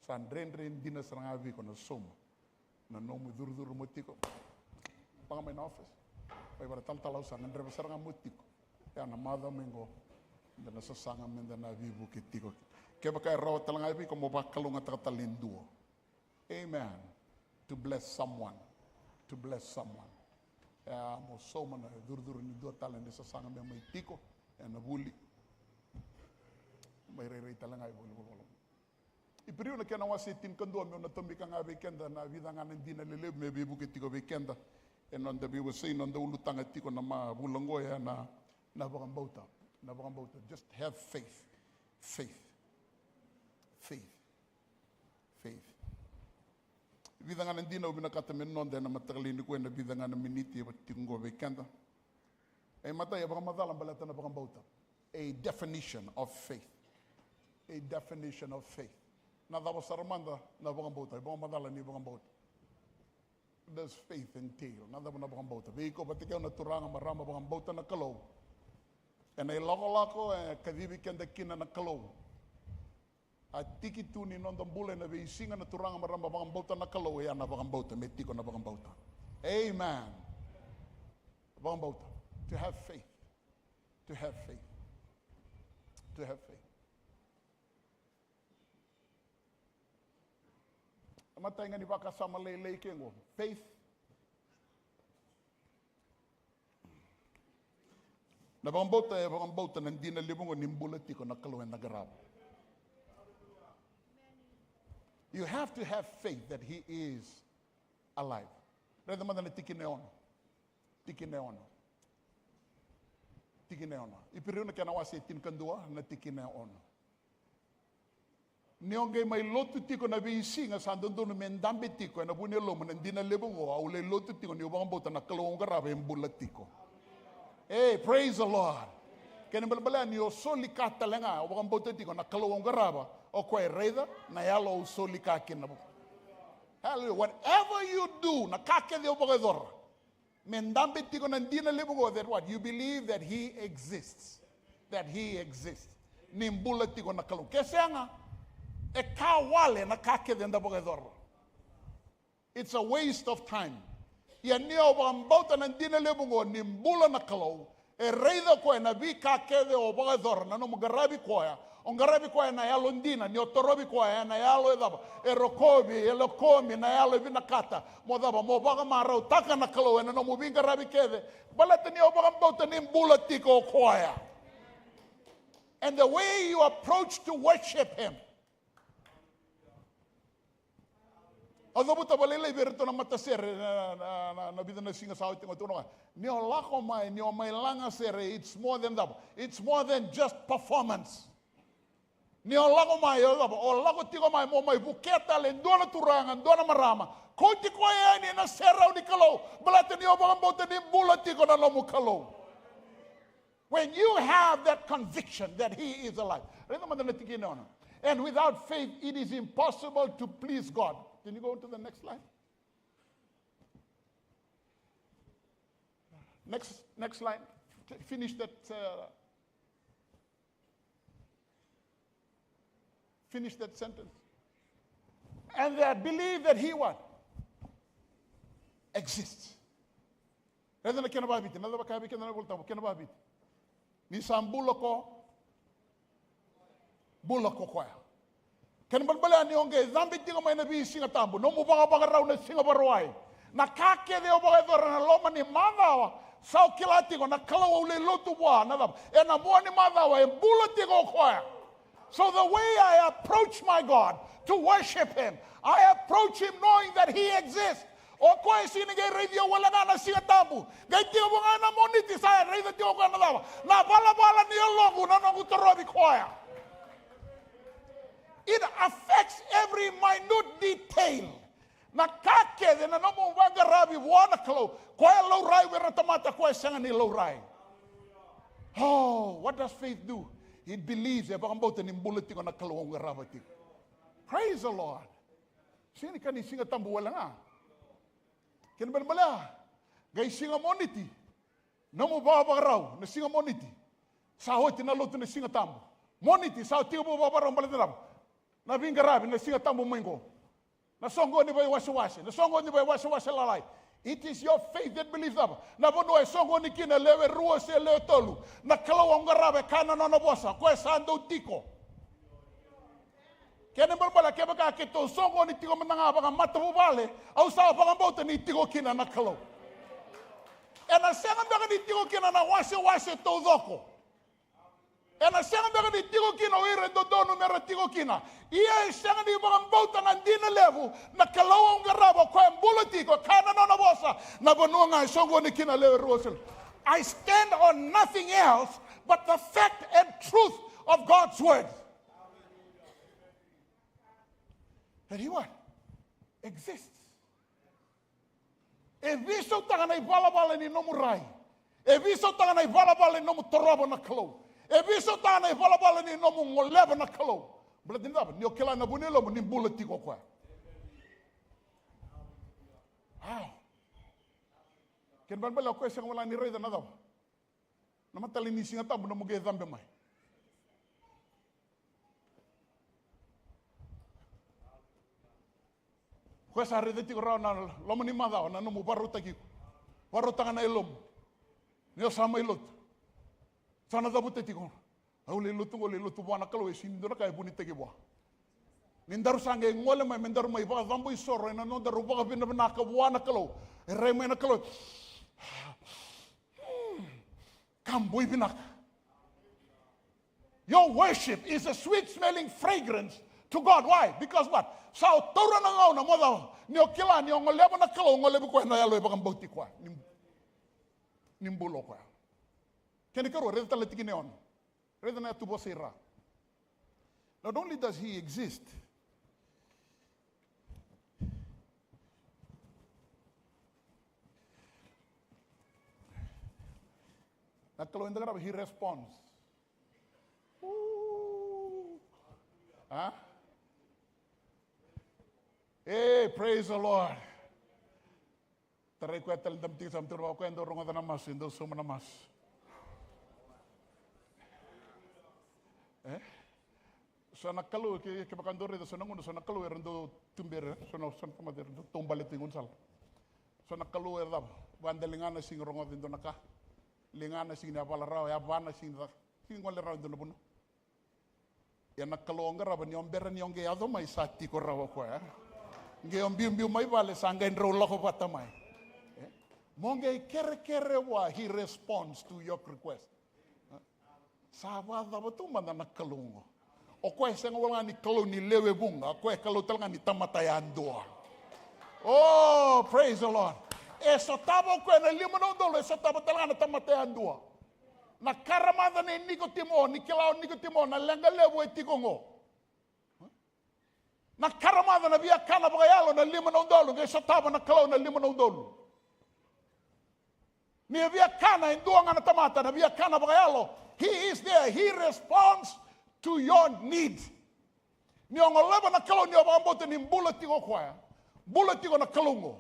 sa dredre dina sara ga vei iko na sauma na nomu icurucuru mo tiko, vaga mai na office. Mai vara talatala, au sa gadreva sara ga mo tiko. Ia na macawa mai qo, da na sasaga meda na veivuke tiko. Kevaka e rawa tale ga vei iko mo vakalougatataka tale e dua. Amen. To bless someone. To bless someone. Ia mo sauma na curucuru ni dua tale ni sasaga me mai tiko ena vuli. Mai rairai tale ga i vuli, vuli, vuli. Iperiu na kena wase tinikadua, meu na tomika ga vei keda na vica ga na dina lelevu me veivuke tiko vei keda. E noda veiwasei, noda ulutaga tiko na ma vula qo, e na, na vakabauta. Na vakabauta. Just have faith. Faith. Faith. Faith. Vica ga na dina au vinakata me noda ena mataka lailai nikua, ena vica ga na miniti e vaka tiko qo vei keda. E matai, e vakamacala baleta na vakabauta. A definition of faith. A definition of faith. Na cava sara mada na vakabauta? E vakamacala ni vakabauta. Does faith entail? Na cava na vakabauta? Vei iko vata kei au na turaga, marama, vakabauta na Kalou. Ena ilakolako e kacivi keda kina na Kalou. A tiki tu ni noda bula ena veisiga na turaga, marama, vakabauta na Kalou, e a na vakabauta, me tiko na vakabauta. Amen. Vakabauta. To have faith. To have faith. To have faith. Matai ga ni vakasama lailai ke qo. Faith. Na vakabauta, e vakabauta na dina levu qo ni bula tiko na Kalou eda qarava. You have to have faith that he is alive. Raica mada na tikina e ono. Tikina e ono. Tikina e ono. Iperiu na kena wase tinikadua, na tikina e ono. Ni o qai mai lotu tiko na veisiga, sa dodonu me dabe tiko ena vu ni yalomu na dina levu qo: Au lai lotu tiko niu vakabauta na Kalou au qarava e bula tiko. Ei, praise the Lord. Kena ibalebale ni o soli ka tale ga, o vakabauta tiko na Kalou au qarava, o koya e raica na yalo au soli ka kina. Hallelujah. Whatever you do, na ka kece o vakayacora, me dabe tiko na dina levu qo, that what? You believe that he exists. That he exists. Ni bula tiko na Kalou. Ke sega, e ka wale na ka kece eda vakayacora. It's a waste of time. Ia ni o vakabauta na dina levu qo ni bula na Kalou, e raica koya na veika kece o vakayacora, na nomu qaravi koya. O qaravi koya ena yalodina, ni o torovi koya ena yalo e cava? E rokovi, e lokomi, na yalo e vinakata. Mo cava? Mo vakamarautaka na Kalou ena nomu veiqaravi kece. Baleta ni o vakabauta ni bula tiko o koya. And the way you approach to worship him. Au cavuta vakalailai vei iratou na matasere na, na, na, na vica na siga sa oti, au tukuna ga, ni o lako mai, ni o mai laga sere, it's more than that. It's more than just performance. Ni o lako mai, o lako, o lako tiko mai mo mai vukea tale e dua na turaga, dua na marama. Kauti koya yani ena serau ni Kalou, baleta ni o vakabauta ni bula tiko na nomu Kalou. When you have that conviction that he is alive. Raica mada na tikina e ono. And without faith it is impossible to please God. Can you go on to the next slide? Next, next slide. T-, finish that, uh, finish that sentence. And they believe that he what? Exists. Raica na kena vakaviti, na cava kaya vei keda na iVolatabu, kena vakaviti. Ni sa bula ko, bula ko koya. Kena ibalebale ni o qai cabe tiko mai na veisiga tabu, nomu vakavakarau na siga Vakarauwai. Na ka kece o vakayacora na loma ni macawa, sa o kila tiko na Kalou au lai lotu vua, na cava? Ena mua ni macawa e bula tiko o koya. So the way I approach my God to worship him, I approach him knowing that he exists. O koya e sega ni qai raici au wale ga na siga tabu. Qai tiko vua ga na Moniti sa raica tiko o koya na cava? Na valavala ni yaloqu, na noqu torovi koya. It affects every minute detail. Na ka kece na nomu vaqaravi vua na Kalou. Koya e laurai vei ira na tamata, koya e sega ni laurai. Oh, what does faith do? It believes, e vakabauta ni bula tiko na Kalou au qarava tiko. Praise the Lord. Sega ni ka ni siga tabu wale ga. Kena ibalebale, qai siga Moniti, nomu vakavakarau na siga Moniti. Sa oti na lotu na siga tabu. Moniti sa oti, tekivu vakavakarau baleta na cava? Na veiqaravi na siga tabu mai qo. Na soqoni vaiwasewase, na soqoni vaiwasewase lalai. It is your faith that believes, cava? Na vanua e soqoni kina lewe rua se lewe tolu, na Kalou au qarava e kaya na nona vosa, koya sa dau tiko. Kena ibalebale kevaka keitou soqoni tiko mada ga vakamatavuvale, au sa vakabauta ni tiko kina na Kalou. Ena sega beka ni tiko kina na wasewase taucoko. Ena sega beka ni tiko kina o ira e dodonu mera tiko kina. Ia e sega ni vakabauta na dina levu, na Kalou au qarava, o koya e bula tiko, e kaya na nona vosa, na vanua ga e soqoni kina lewe rua se. I stand on nothing else but the fact and truth of God's word. That he what? Exists. E veisautaka na ivalavala ni nomu rai. E veisautaka na ivalavala ni nomu torova na Kalou. E veisautaka na ivalavala ni nomu goleva na Kalou. Baleta ni cava? Ni o kila na vu ni yalomu ni bula tiko o koya. Wow. Kena ibalebale o koya e sega wale ga ni raica na cava? Na matale ni siga tabu nomu qai cabe mai. Koya sa raica tiko rawa na loma ni macawa na nomu vakarautaki iko. Vakarautaka na yalomu. Ni o sa mai lotu. Sa na cavuta tiko. Au lai lotu qo, lai lotu vua na Kalou, e sega ni dua na ka e vunitaki vua. Ni daru sa qai gole mai me daru mai vakacabo isoro ena nodaru vakavinavinaka vua na Kalou, e rai mai na Kalou. Hmm. Ka boi vinaka. Your worship is a sweet smelling fragrance to God. Why? Because what? Sa o taura na gauna mo cava? Ni o kila ni o goleva na Kalou, o golevi koya na yalo e vakabauti koya. Ni, ni bula o koya. Kena ikarua, raica tale na tikina e ono. Raica na yatu vosa i Ra. Not only does he exist, na Kalou eda qarava, he responds. Ooh. A? Hey, praise the Lord. Tarai koya tale, dabe tiko, sa maturo vaka koya e dau rogoca na masu, e dau sauma na masu. E? So na Kalou, ke, kevaka dou raica so na gauna, so na Kalou era dau tuberi, so na, so na tamata era dau taubale tu i gaunisala. So na Kalou e cava? Vaka da ligana sigi rogoca e dua na ka. Ligana sigi ni a vala rawa, ya vana sigi ni caka. Sigi gole rawa e dua na vanua. Ia na Kalou o qarava ni o bera ni o qai yaco mai sa tiko rawa o koya. Qai o biubiu mai vale sa qai drau lako vata mai. E? Mo qai kerekere vua, he responds to your request. E? Sa vakacava tu mada na Kalou oqo? O koya e sega wale ga ni Kalou ni lewe vuqa, o koya e Kalou tale ga ni tamata yadua. Oh, praise the Lord. E sotava o koya na lima na udolu, e sotava tale ga na tamata yadua. Na karamaca nei Nikotimo, ni kila o Nikotimo na leqa levu e tiko oqo. Na karamaca, na viakana vakayalo na lima na udolu, qai sotava na Kalou na lima na udolu. Ni viakana e dua ga na tamata, na viakana vakayalo, he is there, he responds to your need. Ni o goleva na Kalou, ni o vakabauta ni bula tiko o koya, bula tiko na Kalou oqo.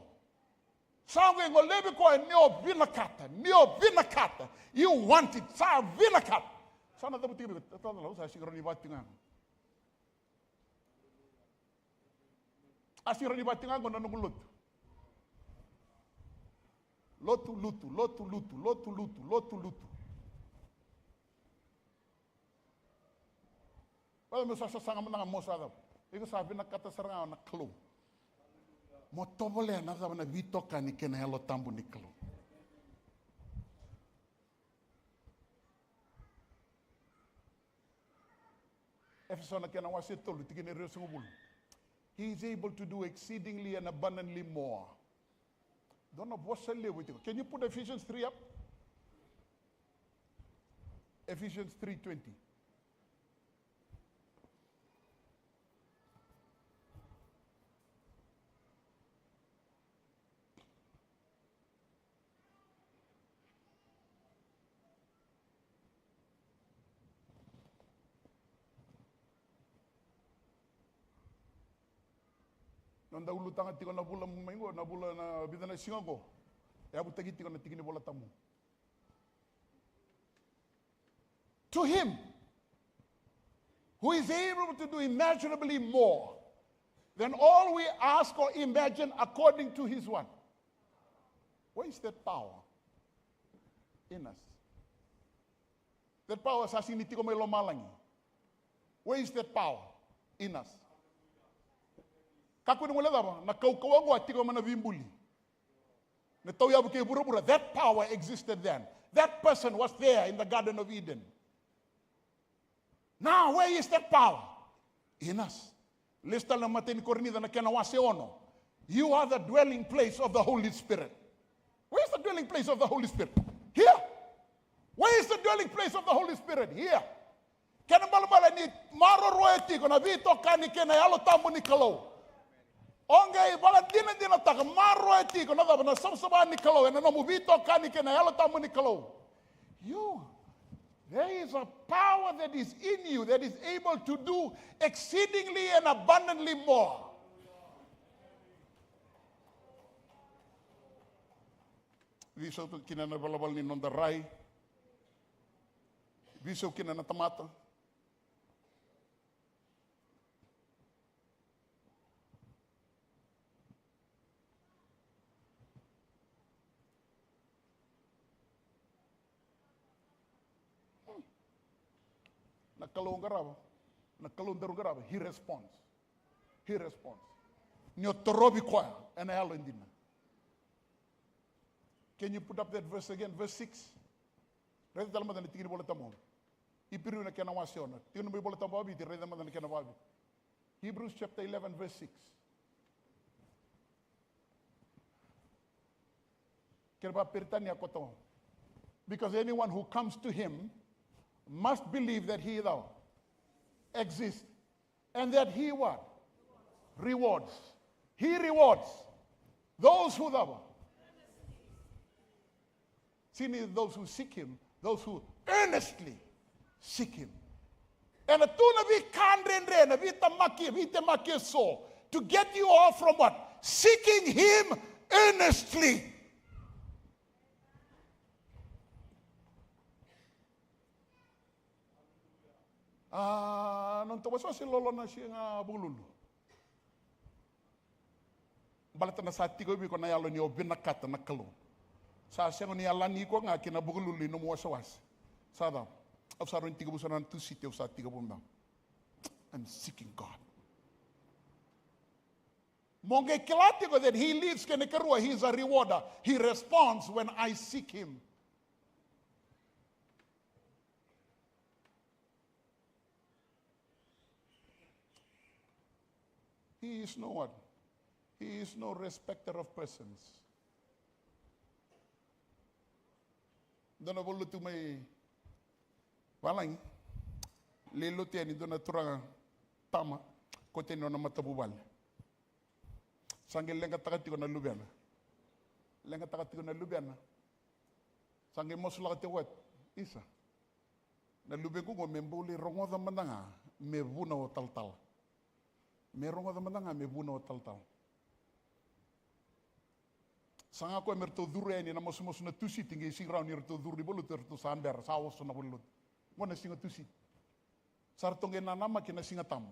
Sa qai golevi koya ni o vinakata, ni o vinakata. You want it, sa vinakata. Sa na cavuti vei iko, talatala, au sa sega ni vati ga. A sega ni vati ga qo na noqu lotu. Lotu, lutu, lotu, lutu, lotu, lutu, lotu, lutu. Vaya meu sa sasaga mada ga mo sa cava. Iko sa vinakata sara ga na Kalou mo tovolea na cava? Na veitokani kei na Yalo Tabu ni Kalou. Efeso na kena wase tolu, tikina e ruasagavulu. He is able to do exceedingly and abundantly more. Dua na vosa levu e tiko. Can you put Ephesians three up? Ephesians three twenty. Noda ulutaga tiko na vula mai qo, na vula, na vica na siga qo. E yavutaki tiko na tiki ni Vola Tabu. To him who is able to do immeasurably more than all we ask or imagine, according to his what? Where is that power? In us. That power sa sega ni tiko mai lomalagi. Where is that power? In us. Kakua ni guilecava, na kaukauwa qo a tiko mai na veibuli. Na tauyavu kei vuravura, that power existed then. That person was there in the Garden of Eden. Now, where is that power? In us. Lesu tale na imatai ni Korinica na kena wase ono. You are the dwelling place of the Holy Spirit. Where is the dwelling place of the Holy Spirit? Here. Where is the dwelling place of the Holy Spirit? Here. Kena ibalebale ni maroroya tiko na veitokani kei na Yalo Tabu ni Kalou. O qai vakadinadinataka, maroroya tiko na cava? Na savasava ni Kalou ena nomu veitokani kei na Yalo Tabu ni Kalou. You, there is a power that is in you that is able to do exceedingly and abundantly more. Veisau kina na ivalavala ni noda rai. Veisau kina na tamata. Na Kalou qarava, na Kalou daru qarava, he responds. He responds. Ni o torovi koya ena yalo e dina. Can you put up that verse again? Verse six. Raica tale mada na tiki ni Vola Tabu. Iperiu na kena wase ono. Tiko na mai Vola Tabu vaviti, raica mada na kena vaviti. Hebrews chapter eleven, verse six. Kena vaperitania koto. Because anyone who comes to him must believe that he, thou, exists. And that he what? Rewards. He rewards those who, thou, see, ni those who seek him, those who earnestly seek him. Ena tu na veika dredre, na veitemaki, veitemaki eso, to get you off from what? Seeking him earnestly. A, noda wasewase lolo na siga Vukelulu. Baleta na sa tiko vei iko na yalo ni o vinakata na Kalou. Sa sega ni yalani iko ga ki na Vukelulu ni nomu wasewase. Sa cava? Au sa rawa ni tekivu sara na Tusiti, au sa tekivu beka. I'm seeking God. Mo qai kila tiko that he lives, kena ikarua, he is a rewarder. He responds when I seek him. He is no what? He is no respecter of persons. Dua na valenilotu mai valagi, lai lotu yani dua na turaga tama, kauta yani nona matavuvale. Sa qai leqataka tiko na luvena. Leqataka tiko na luvena. Sa qai masulaka tiko koya, isa. Na luvequ qo me bau lai rogoca mada ga me vuna o talatala. Me rogoca mada ga me vuna o talatala. Saga koya me ratou curu yani na masumasu na Tusiti, qai sega ni rawa ni ratou curu i valenilotu, ratou sa bera, sa oso na valenilotu. Qo na siga Tusiti. Sa ratou qai nanamaki na Siga Tabu.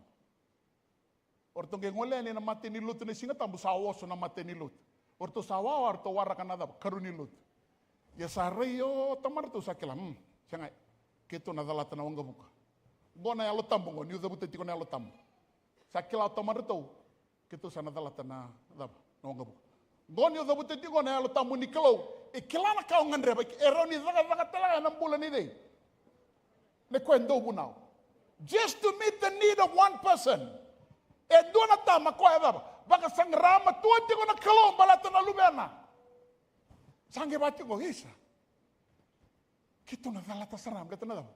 O ratou qai gole yani na matanilotu na Siga Tabu, sa oso na matanilotu. O ratou sa wawa, ratou waraka na cava? Karua ni lotu. Ia sa rai o tamadratou sa kila, hmm, sega, keitou na calata na waqavuka. Qo na Yalo Tabu qo, niu cavuta tiko na Yalo Tabu. Sa kila o tamadratou, keitou sa na calata na cava, na waqavuka. Qo niu cavuta tiko na Yalo Tabu ni Kalou, e kila na ka o gadreva, e rawa ni cakacaka tale ga ena bula ni cei? Ni koya e dau vunau. Just to meet the need of one person. E dua na tama koya e cava? Vakasaqara matua tiko na Kalou baleta na luvena. Sa qai vaka tiko, isa. Keitou na calata sara, baleta na cava?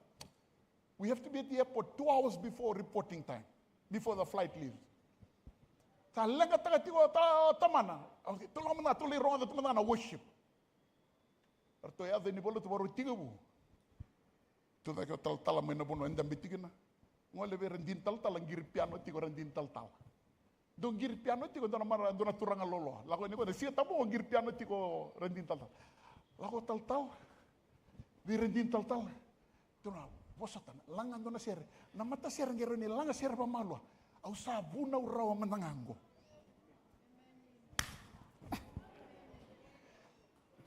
We have to be at the airport two hours before reporting time, before the flight leaves. Sa leqataka tiko o ta-, o tamana. Okay, tou lako mada, tou lai rogoca tu mada na worship. Ratou yaco ni valenivolavola tiko vu. Tucake o talatala mai na vanua e dabe tiko kina. Gole vei ira dina talatala, qiri piano tiko ira dina talatala. Dou qiri piano tiko, dua na mara, dua na turaga loloa. Lako yani koya, na Siga Tabu o qiri piano tiko ira dina talatala. Lako talatala vei ira dina talatala. Tou na vosota, laga dua na sere. Na matasere qai rawa ni laga sere vakamalua. Au sa vunau rawa mada ga qo.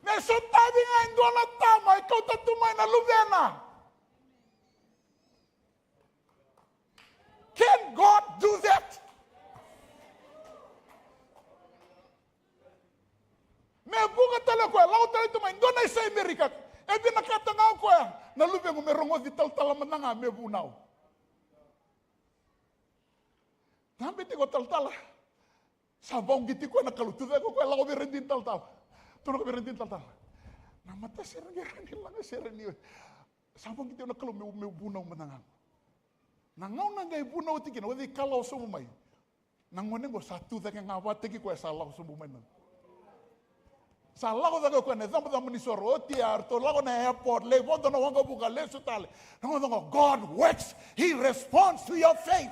Me sotavi ga e dua na tama e kauta tu mai na luvena. Can God do that? Me vuka tale o koya, lako tale tu mai dua na isa i Merika. E vinakata ga o koya na luvequ me rogoci talatala mada ga me vunau. Dabe tiko talatala. Sa vauqeti koya na Kalou, tucake o koya, lako vei ira dina talatala. Tukuna vei ira dina talatala, na matasere qai rawa ni laga sere ni, sa vauqeti au na Kalou meu, meu vunau mada ga. Na gauna qai vunau oti kina, o cei kalawa sobu mai? Na gone qo sa tucake ga vakataki koya, sa lako sobu mai na. Sa lako cake o koya na icabocabo ni soro, oti ya, ratou lako na airport, lai vodo na waqavuka, lesu tale. Na gauna qo, God works, He responds to your faith.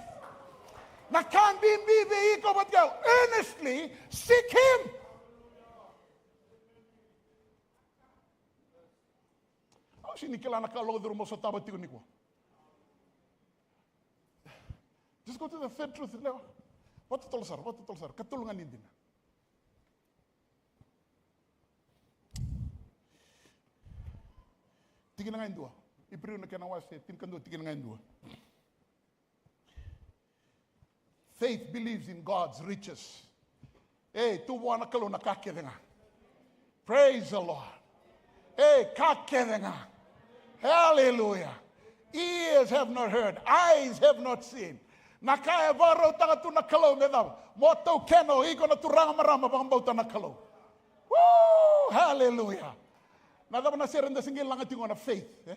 Na ka bibi vei iko vata kei au, earnestly seek Him. Au sega ni kila na ka lako curuma, sotava tiko nikua. Just go to the third truth, lewa. Vakatotolo sara, vakatotolo sara. Katolu ga ni dina. Tikina ga e dua. Iperiu na kena wase tinikadua, tikina ga e dua. Faith believes in God's riches. Ei, tu vua na Kalou na ka kece ga. Praise the Lord. Ei, ka kece ga. Hallelujah. Ears have not heard, eyes have not seen. Na ka e vakarautaka tu na Kalou me cava? Mo taukena o iko na turaga, marama, vakabauta na Kalou. Woo! Hallelujah. Na cava na sere da se qai laga tiko na faith, eh?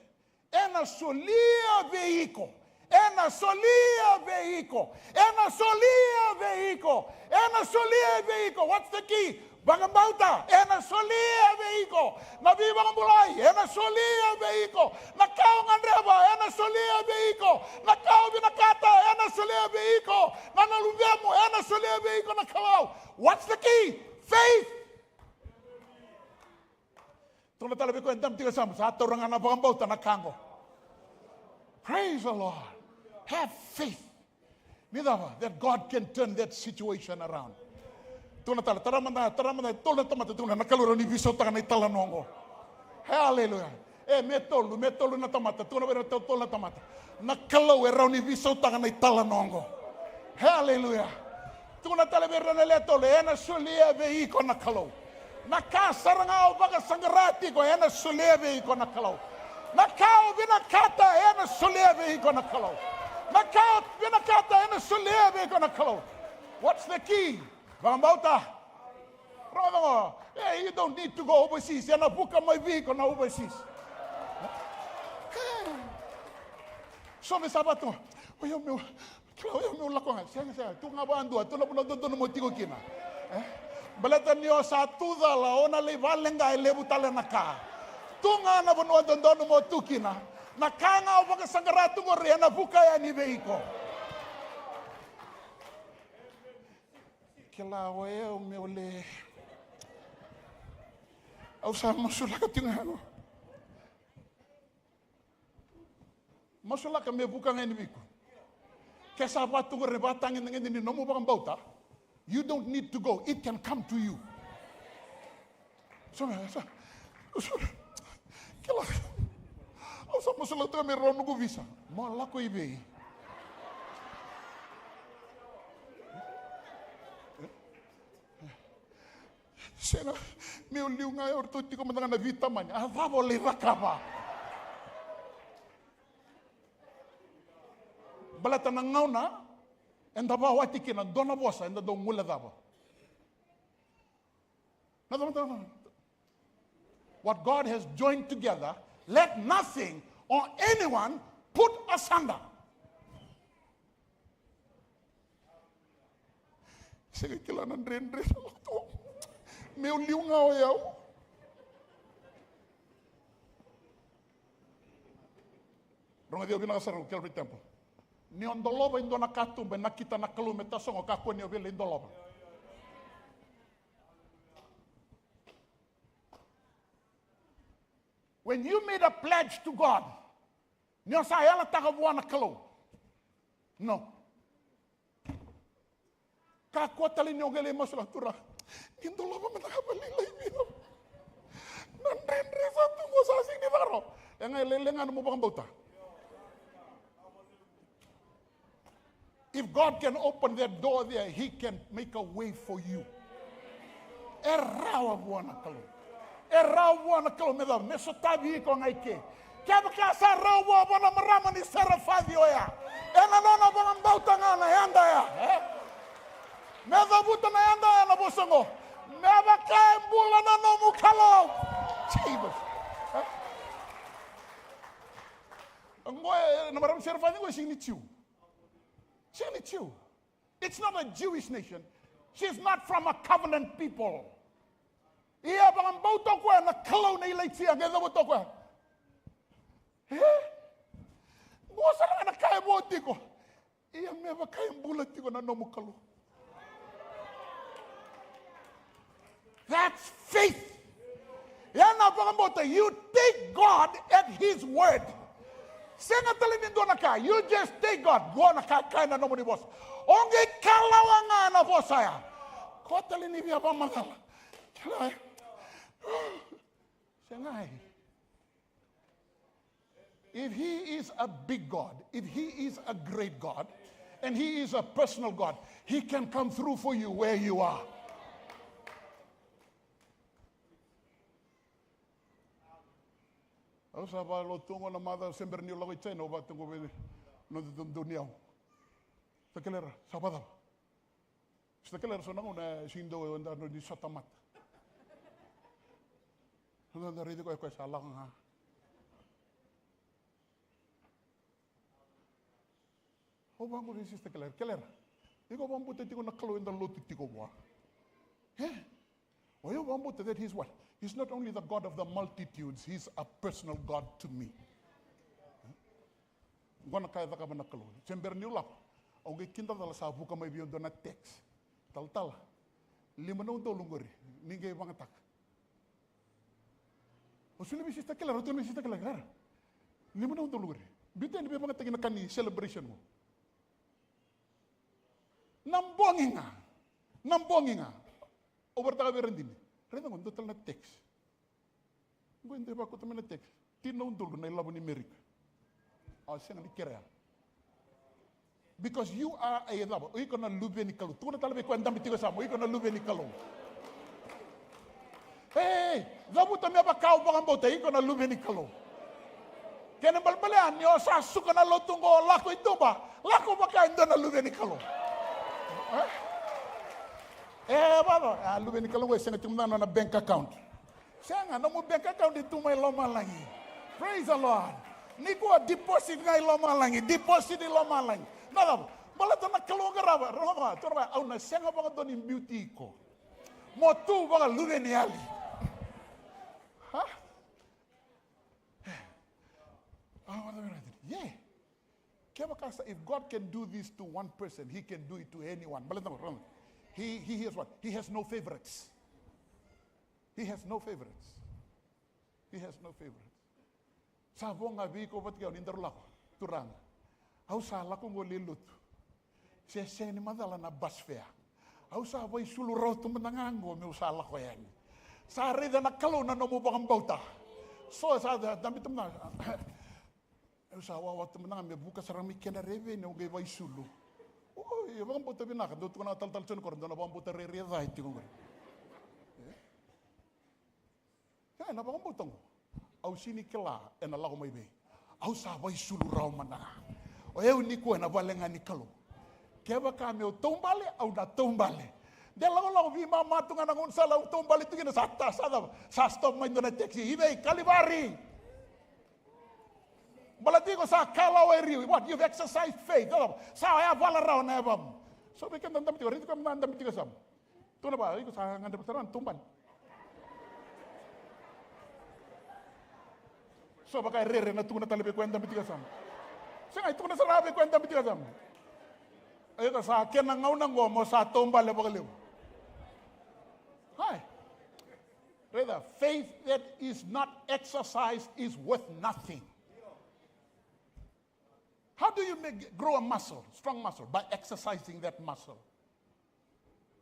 Ena solia vei iko. Ena solia vei iko. Ena solia vei iko. Ena solia vei iko. What's the key? Vakabauta. Ena solia vei iko. Na veivakabulai. Ena solia vei iko. Na ka o gadreva. Ena solia vei iko. Na ka o vinakata. Ena solia vei iko. Na, na luvemu. Ena solia vei iko na Kalou. What's the key? Faith. Tukuna tale vei koya e dabe tiko e yasamu, sa taura ga na vakabauta na ka qo. Praise the Lord. Have faith. Ni cava? That God can turn that situation around. Tukuna tale, tara mada, tara mada e tolu na tamata, tukuna, na Kalou e rawa ni veisautaka na italanoa qo. Hallelujah. E, me tolu, me tolu na tamata, tukuna vei ira na tolu na tamata. Na Kalou e rawa ni veisautaka na italanoa qo. Hallelujah. Tukuna tale vei ira na lewe tolu, ena solia vei iko na Kalou. Na ka sara ga o vakasaqara tiko, ena solia vei iko na Kalou. Na ka o vinakata, ena solia vei iko na Kalou. Na ka o vinakata, ena solia vei iko na Kalou. What's the key? Vakabauta. Rogoca qo. Hey, you don't need to go overseas. Ena vuka mai vei iko na overseas. Hey. So me sa vatu. O yau meu, kila, o yau meu lako ga. Sega, sega. Tu ga vakadua. Tu na vanua dodonu mo tiko kina. Eh? Baleta ni o sa tu cala, o na lai valeqa e levu tale na ka. Tu ga na vanua dodonu mo tu kina. Na ka ga o vakasaqara tu qori ena vuka yani vei iko. Kila o yau meu le. Au sa masulaka tiko ga qo. Masulaka me vuka ga yani vei iko. Ke sa vatu qori, vakatagedegede ni nomu vakabauta. You don't need to go. It can come to you. So, so, so, kila. Au sa masulaka tu ga me rawa noqu visa. Mo lako i vei? Sega, meu liu ga, o ratou tiko mada ga na veitamani. A cava o lai cakava? Baleta na gauna eda vakawati kina dua na vosa, eda dau guilecava. Na cava, na cava? What God has joined together, let nothing or anyone put asunder. Sega kila na dredre sa lako tu. Meu liu ga o yau. Rogoci au vinaka sara, Calvary Temple. Ni o dolava e dua na katuba, e nakita na Kalou me tasogo, kakua ni o via lai dolava. When you made a pledge to God, ni o sa yalataka vua na Kalou. No. Kakua tale ni o qai lai masulaka, Turaga, ni dolava mada ga vakalailai vei au. Na dredre sa tu qo, sa sega ni caka rawa. E ga e lailai ga nomu vakabauta. If God can open that door there, he can make a way for you. E rawa vua na Kalou. E rawa vua na Kalou me cava? Me sotavi iko ga i ke. Kevaka sa rawa vua na marama ni Serefaci oya, ena nona vakabauta ga na yada ya, e? Me cavuta na yada ya na vosa oqo. Me vaka e bula na nomu Kalou. Jesus. E? Oqo, e, na marama ni Serefaci oqo e sega ni Jiu. Sega ni Jiu. It's not a Jewish nation. She's not from a covenant people. Ia vakabauta o koya na Kalou nei Ilaija, qai cavuta o koya. E? Qo sara ga na ka e vo tiko. Ia me vaka e bula tiko na nomu Kalou. That's faith. Ia na vakabauta, you take God at his word. Sega tale ni dua na ka, you just take God. Qo na ka e kaya na nomuni vosa. O qai kalawa ga na vosa ya. Ko tale ni via vakamacala. Kila, e? Sega, e? If he is a big God, if he is a great God, and he is a personal God, he can come through for you where you are. Au sa vakalotu qo na macawa, se bera niu lako i China, au vakatoqo vei noda dodonu yau. Sa kila era, sa vakacava? Sa kila era, so na gauna e sega ni dau, e dau ni sota mata. Sa dau raici koya, koya sa lako ga. Au vaqo vei Sister Keller, Keller, iko vakabauta tiko na Kalou eda lotu tiko vua? E? O yau vakabauta that he's what? He's not only the God of the multitudes, he's a personal God to me. Qo na ka e cakava na Kalou. Se bera niu lako, au qai kidacala sa vuka mai vei au dua na text. Talatala, lima na udolu qori, ni qai vagataka. Au solia vei Sister Keller, au tukuna vei Sister Keller, Keller, lima na udolu qori. Biuta yani, via vagataki na ka ni celebration qo. Na bogi ga, na bogi ga. Au vakaraitaka vei Radini. Raica qo, dua tale na text. Qo e dua e vakauta mai na text. Tini na udolu na ilavo ni Merika. A sega ni kerea. Because you are a cava? O iko na luve ni Kalou. Tukuna tale vei koya e dabe tiko e yasamu, o iko na luve ni Kalou. Ei, cavuta me vaka o vakabauta, iko na luve ni Kalou. Kena ibalebale ya, ni o sa suka na lotu qo, o lako i tuba, lako vaka e dua na luve ni Kalou. E? E, vava, a luve ni Kalou qo e sega tiko mada na nona bank account. Sega, nomu bank account e tu mai lomalagi. Praise the Lord. Nikua deposit ga i lomalagi, deposit i lomalagi. Na cava? Baleta na Kalou qarava, rogoca, rogoca, au na sega vakadua ni biuti iko mo tu vakaluveniyali. Ha? Ia. Kevaka sa, if God can do this to one person, he can do it to anyone. Baleta na, he, he has what? He has no favorites. He has no favorites. He has no favorites. Sa vo ga vei iko vata kei au ni daru lako, Turaga, au sa lako qo lai lotu. Se sega ni macala na bus fare. Au sa vaisulu rawa tu mada ga qo meu sa lako yani. Sa raica na Kalou na nomu vakabauta. So sa da, dabe tu mada ga. Au sa wawa tu mada ga me vuka sara mai kena reveni, au qai vaisulu. Oi, vakabauta vinaka, dau tukuna na talatala Joni Koro, dua na vakabauta rairai ca e tiko qori. E? E na vakabauta oqo. Au sini kila e na lako mai vei. Au sa vaisulu rawa mada ga. O yau nikua e na vale ga ni Kalou. Kevaka meu taubale, au na taubale. De lakolako veimama tu ga na gaunisala au taubale tu kina, sa ta, sa cava, sa stop mai dua na taxi. I vei? Kalivari. Baleta iko sa kalawa e riu. What? You've exercised faith. Cava? Sa yavala rawa na yavamu. So vei keda dabe tiko, raici koya mada dabe tiko e yasamu. Tukuna vua, iko sa gadreva sara na taubale. So vaka e rere na tukuna tale vei koya dabe tiko e yasamu. Sega, e tukuna sara vei koya dabe tiko e yasamu. Iko sa kena gauna qo mo sa taubale vakalevu. Hai. Raica, faith that is not exercised is worth nothing. How do you make, grow a muscle, strong muscle? By exercising that muscle.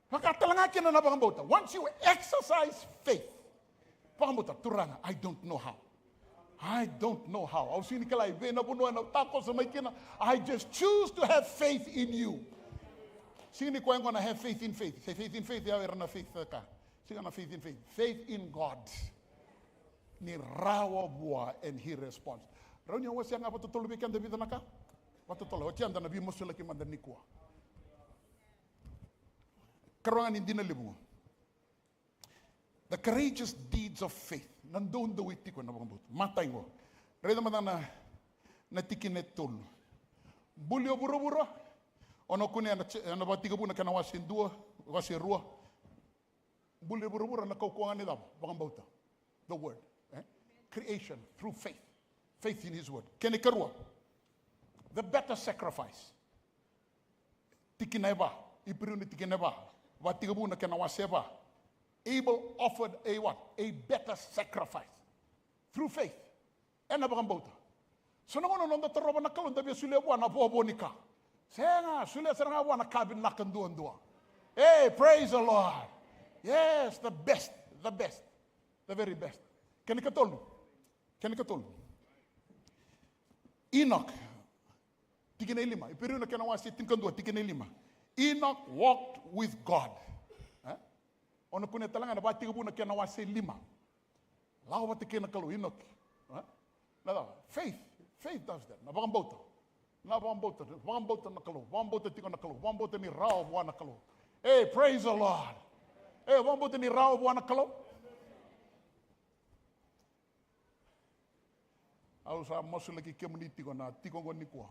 Vaka tale ga kina na vakabauta. Once you exercise faith, vakabauta, Turaga, I don't know how. I don't know how. Au sini kila i vei na vanua e na takoso mai kina. I just choose to have faith in you. Sini koya gona have faith in faith. Say faith in faith, ya era na faith ka. Sega na faith in faith. Faith in God. Ni rawa vua and he responds. Rau ni au wasea ga vakatotolo vei keda vica na ka. Vakatotolo, oti eda na veimasulaki mada nikua. Karua ga ni dina levu. The courageous deeds of faith. Na doudou e tiko ena vakabauta. Matai qo. Raica mada na, na tikina e tolu. Buli o vuravura. O na kunea na, na Vakatekivu na kena wase dua, wase rua. Buli vuravura na kaukauwa ga ni cava? Vakabauta. The word. Eh? Creation through faith. Faith in his word. Kena ikarua. The better sacrifice. Tikina e va. Iperiu na tikina e va. Vakatekivu na kena wase e va. Abel offered a what? A better sacrifice. Through faith. Ena vakabauta. So na gauna noda tarova na Kalou da via solia vua na vovo ni ka. Sega, solia sara ga vua na ka vinaka duadua. Hey, praise the Lord. Yes, the best, the best, the very best. Kena ikatolu. Kena ikatolu. Enoch. Tikina e lima. Iperiu na kena wase tinikadua, tikina e lima. Enoch walked with God. Eh? O na kunea tale ga na Vakatekivu na kena wase lima. Lako vata kei na Kalou, Enoch. Eh? Na cava? Faith. Faith does that. Na vakabauta. Na vakabauta. Vakabauta na Kalou. Vakabauta tiko na Kalou. Vakabauta ni rawa vua na Kalou. Hey, praise the Lord. Hey, vakabauta ni rawa vua na Kalou. Au sa masulaki kemuni tiko na tiko oqo nikua.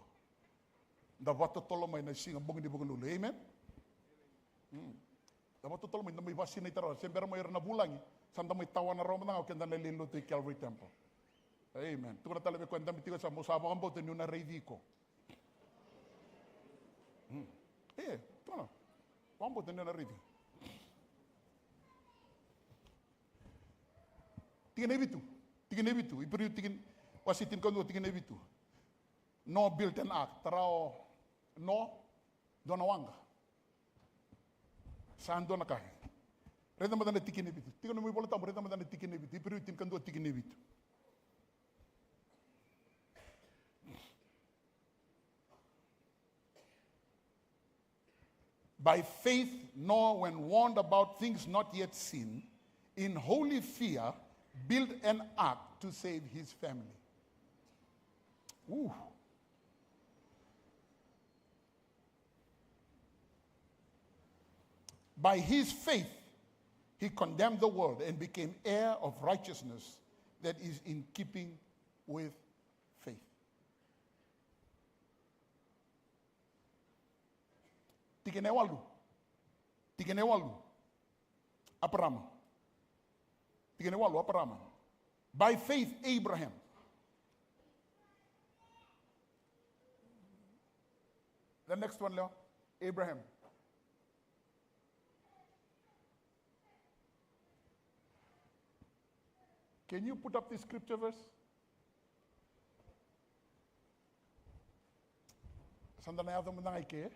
Da vakatotolo mai na siga bogi ni Vukelulu. Amen? Mm. Da vakatotolo mai, da mai vakasinaita rawa. Se bera mai ira na vulagi, sa da mai tawana rawa mada ga o keda na lewe ni lotu i Calvary Temple. Amen. Tukuna tale vei koya dabe tiko e yasamu, au sa vakabauta niu na raici iko. Mm. E, tukuna. Vakabauta niu na raici. Tikina e vitu. Tikina e vitu. Iperiu tikina, wase tinikadua, tikina e vitu. Noah built an ark. Tara o Noa, dua na waqa. Sa dua na ka. Raica mada na tikina e vitu. Tiko na nomu iVola Tabu, raica mada na tikina e vitu. Iperiu tinikadua, tikina e vitu. By faith, Noah, when warned about things not yet seen, in holy fear, built an ark to save his family. Ooh. By his faith, he condemned the world and became heir of righteousness that is in keeping with faith. Tikina e walu. Tikina e walu. Aparama. Tikina e walu, Aparama. By faith, Abraham. The next one, Leo. Abraham. Can you put up this scripture verse? Sa da na yaco mada ga i ke.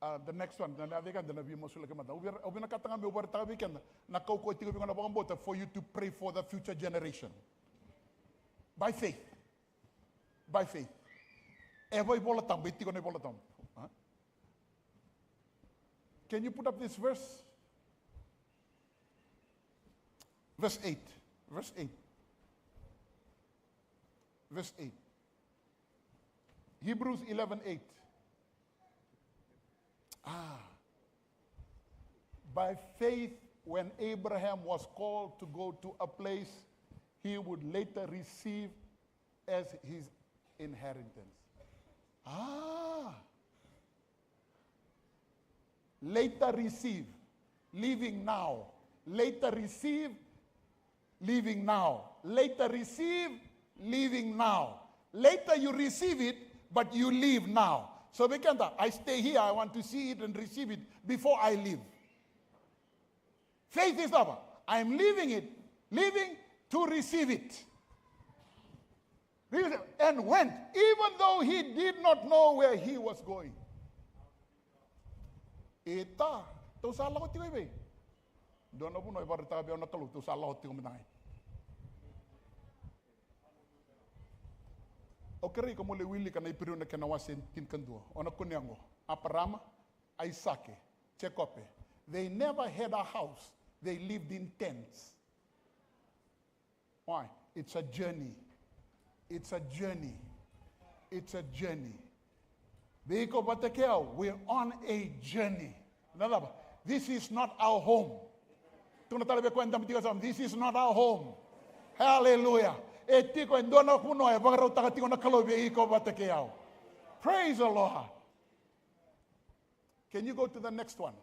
Ah, the next one, da na yaco i ke, da na via masulaki mada. Au via, au vinakata ga meu vakaraitaka vei keda na kaukauwa e tiko vei iko na vakabauta for you to pray for the future generation. By faith. By faith. E vaivola tabu, e tiko na ivola tabu. Huh? Can you put up this verse? Verse eight. Verse eight. Verse eight. Hebrews eleven eight. Ah. By faith, when Abraham was called to go to a place he would later receive as his inheritance. Ah. Later receive, living now. Later receive, living now. Later receive, living now. Later you receive it, but you live now. So vei keda, I stay here, I want to see it and receive it before I leave. Faith is apa? I am living it, living to receive it. And went, even though he did not know where he was going. Ita, tou sa lako tiko i vei? Dua na vanua e vakaraitaka vei au na Kalou, tou sa lako tiko mai tagai. Au kerei iko mo lai wilika na Iperiu na kena wase tinikadua. O na kunea oqo. Aparama, Aisake, Jekope. They never had a house. They lived in tents. Why? It's a journey. It's a journey. It's a journey. Vei iko vata kei au, we're on a journey. Na cava? This is not our home. Tukuna tale vei koya e dabe tiko e yasamu, this is not our home. Hallelujah. E tiko e dua na vanua e vakarautaka tiko na Kalou vei iko vata kei au. Praise the Lord. Can you go to the next one?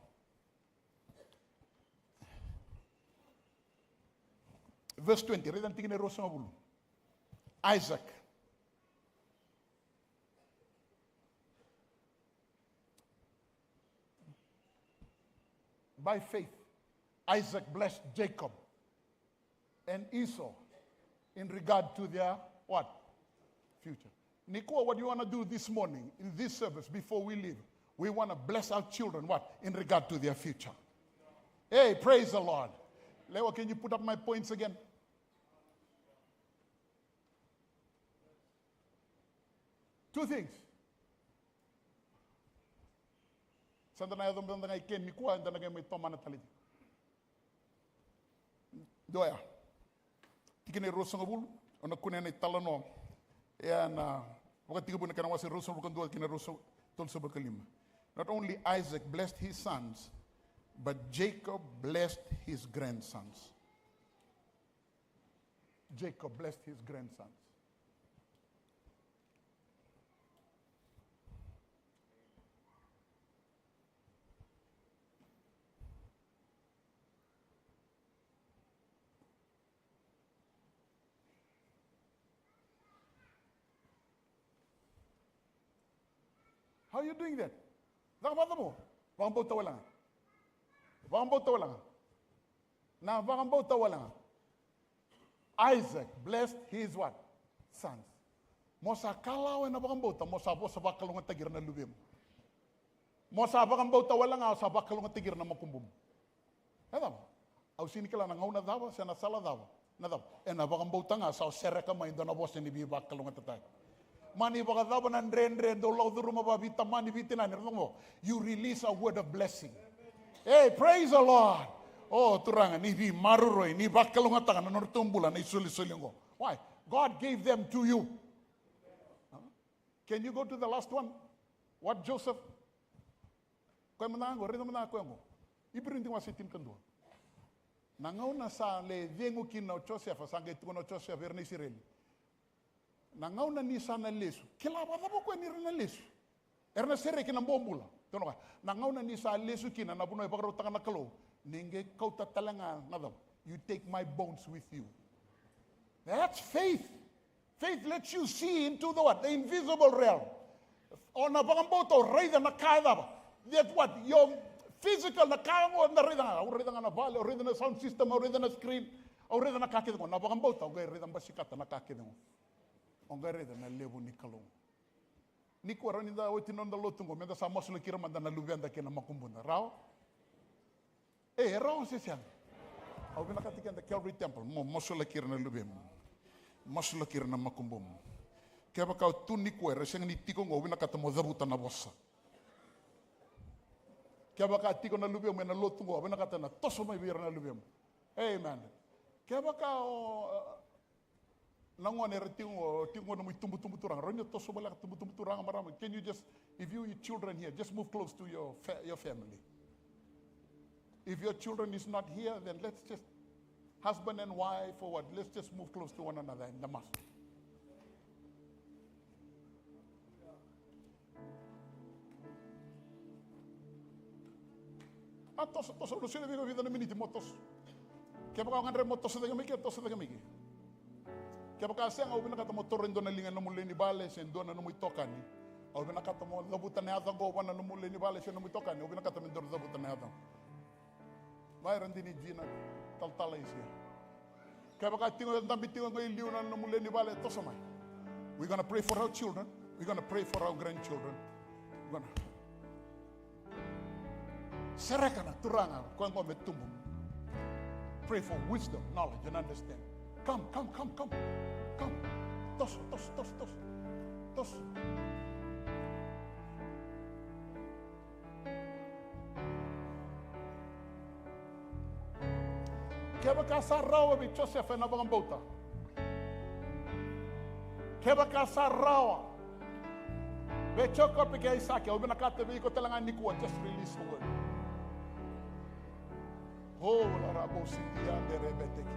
Verse twenty, raica na tikina e ruasagavulu. Isaac. By faith, Isaac blessed Jacob and Esau in regard to their what? Future. Nikua, what you want to do this morning in this service before we leave? We want to bless our children, what? In regard to their future. Hey, praise the Lord. Lewa, can you put up my points again? Two things. Sa da na yaco mada ga i ke nikua, eda na qai mai tomana tale tiko. Dua ya. Tikina e ruasagavulu, o na kunea na italanoa. E a na Vakatekivu na kena wase ruasagavulu ka dua kei na ruasagavulu, tolusagavulu ka lima. Not only Isaac blessed his sons, but Jacob blessed his grandsons. Jacob blessed his grandsons. How you doing that? Caka vakacava? Vakabauta wale ga. Vakabauta wale ga. Na vakabauta wale ga. Isaac blessed his what? Sons. Mo sa kalawa ena vakabauta, mo sa vosa vakalougatataki ira na luvemu. Mo sa vakabauta wale ga, o sa vakalougatataki ira na makubumu. E cava? Au sega ni kila na gauna cava se na sala cava. Na cava? Ena vakabauta ga sa o sereka mai e dua na vosa ni veivakalougatataki. Mani vakacava na dredre dau lako curuma vakavitamani, veitinani, raica qo. You release a word of blessing. Hey, praise the Lord. O Turaga, ni veimaroroi, ni vakalougatataka na nodratou bula na isolisoli oqo. Why? God gave them to you. Huh? Can you go to the last one? What Joseph? Koya mada ga qo, raica mada ga koya qo. Iperiu dua wase tinikadua. Na gauna sa lai cegu kina o Josefa, sa qai tukuna o Josefa vei ira na Isireli. Na gauna ni sa na lesu, kila vakacava o koya ni ra na lesu. Era na sereki na bobula. Tukuna o koya, na gauna ni sa lesu kina na vanua e vakarautaka na Kalou, ni qai kauta tale ga na cava? You take my bones with you. That's faith. Faith lets you see into the what? The invisible realm. O na vakabauta o raica na ka e cava? That what? Your physical, na ka qo na raica ga. Au raica ga na vale, au raica na sound system, au raica na screen, au raica na ka kece qo. Na vakabauta, o qai raica basikata na ka kece qo. O qai raica na levu ni Kalou. Nikua rawa ni da oti na noda lotu qo, meda sa masulaki ira mada na luveda kei na makubuda. Rawa? E, e rawa se sega? Au vinakata keda Calvary Temple, mo masulaki ira na luvemu. Masulaki ira na makubumu. Kevaka o tu nikua, era sega ni tiko qo, au vinakata mo cavuta na vosa. Kevaka tiko na luvemu ena lotu qo, au vinakata na toso mai vei ira na luvemu. Amen. Kevaka o, uh, na gone era tiko, tiko nomu itubutubu turaga. Rawa ni o toso voleka tubutubu turaga, marama. Can you just, if you, your children here, just move close to your fa-, your family. If your children is not here, then let's just, husband and wife or what, let's just move close to one another in the mass. A toso, toso, au na solia vei iko vica na miniti mo toso. Kevaka o gadreva mo toso cake mai ke, toso cake mai ke. Kevaka sega, au vinakata mo taura e dua na liga na nomu lewe ni vale se dua na nomu itokani. Au vinakata mo cavuta na yaca oqo vua na nomu lewe ni vale se nomu itokani. Au vinakata me daru cavuta na yaca oqo. Mai, ra dina i Jina, talatala Aisia. Kevaka tiko, dabe tiko qo i liu na nomu lewe ni vale, toso mai. We're gonna pray for our children. We're gonna pray for our grandchildren. We're gonna sereka na turaga, koya qo me tubu. Pray for wisdom, knowledge, and understanding. Come, come, come, come. Come. Toso, toso, toso, toso. Toso. Kevaka sa rawa vei Josefa ena vakabauta, kevaka sa rawa vei Jacob kei Aisake, au vinakata vei iko tale ga nikua, just release the word. Oh, la rabo sitia de rebeteki.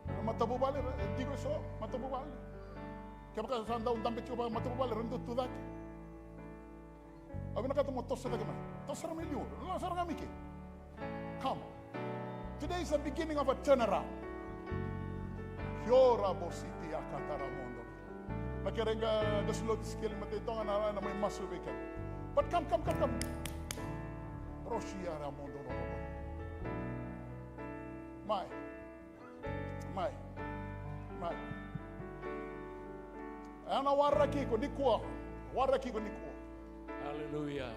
Na matavuvale, e tiko eso, matavuvale. Kevaka sa dau dabe tiko vakamatavuvale, ra dau tu cake. Au vinakata mo toso cake mai. Toso sara mai liu. Lako sara ga mai ke. Come. Today is the beginning of a turnaround. Kiora bositi akatara mondo. Na kere ga da slow ti skeli mate toga na na mai masu vei keda. But come, come, come, come. Roshi ara mondo no. Mai. Mai. Mai. Ena waraki iko nikua. Waraki iko nikua. Hallelujah.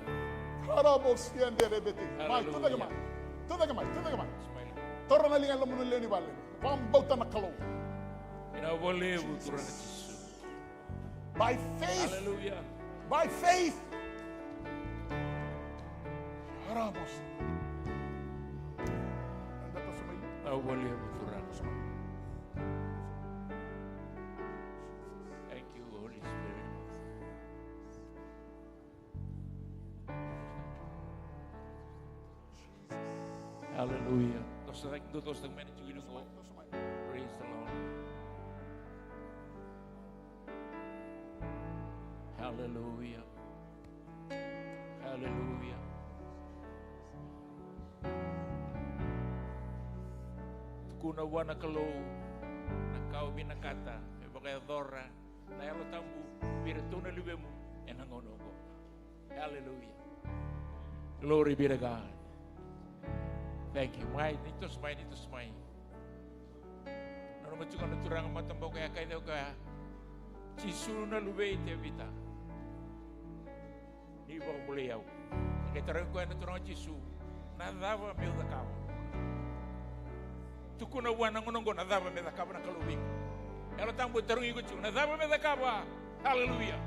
Karabo siende rebete. Mai, tu cake mai. Hallelujah. Tu cake mai, tu cake mai. Smile. Taura na liga lomuni lewe ni vale. Vakabauta na Kalou. Vinaka vakalevu, Turaga Jisu. By faith. Hallelujah. By faith. Ramos. Anda toso mai. Au vale, Turaga. Thank you, Holy Spirit. Hallelujah. Toso cake, dou toso cake mai na tiki ni qo. Praise the Lord. Hallelujah. Hallelujah. Tukuna vua na Kalou na ka o vinakata me vakayacora na Yalo Tabu vei iratou na luvemu ena gauna oqo. Hallelujah. Glory be to God. Thank you. Mai, ni toso mai, ni toso mai. Nanuma tiko na turaga mataboko ya, kaya o koya, Jisu na luve i Tevita, ni vakabulai au. Qai tarogi koya na Turaga Jisu, na cava meu cakava? Tukuna vua na gauna oqo na cava me cakava na Kalou vei iko. Yalo Tabu e tarogi iko tiko, na cava me cakava? Hallelujah.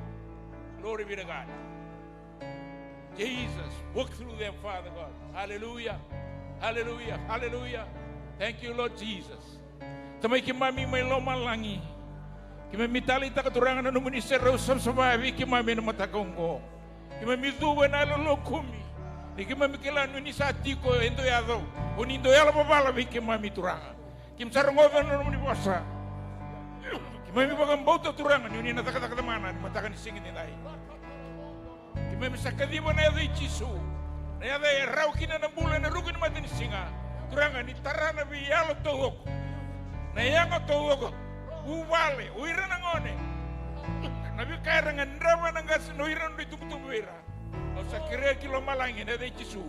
Glory be to God. Jesus, work through them, Father God. Hallelujah. Hallelujah. Hallelujah. Thank you, Lord Jesus. Tamai keimami mai lomalagi, keimami taleitaka, Turaga, na nomuni serau savasava vei keimami ena mataka oqo. Keimami cuva ena yalo lokumi, ni keimami kila ni oni sa tiko e dau yaco, oni dau yalovavala vei keimami, Turaga. Keimami sa rogoca na nomuni vosa. Keimami vakabauta, Turaga, ni oni na cakacaka mana ena mataka ni siga nidai. Keimami sa kaciva na yaca i Jisu, na yaca e rawa kina na bula ena ruku ni matanisiga. Turaga, ni tara na veiyalo taucoko, na yago taucoko, vuvale, o ira na gone, na veika era gadreva na qase, na o ira na nodra itubutubu vei ira. Au sa kerea ki lomalagi ena yaca i Jisu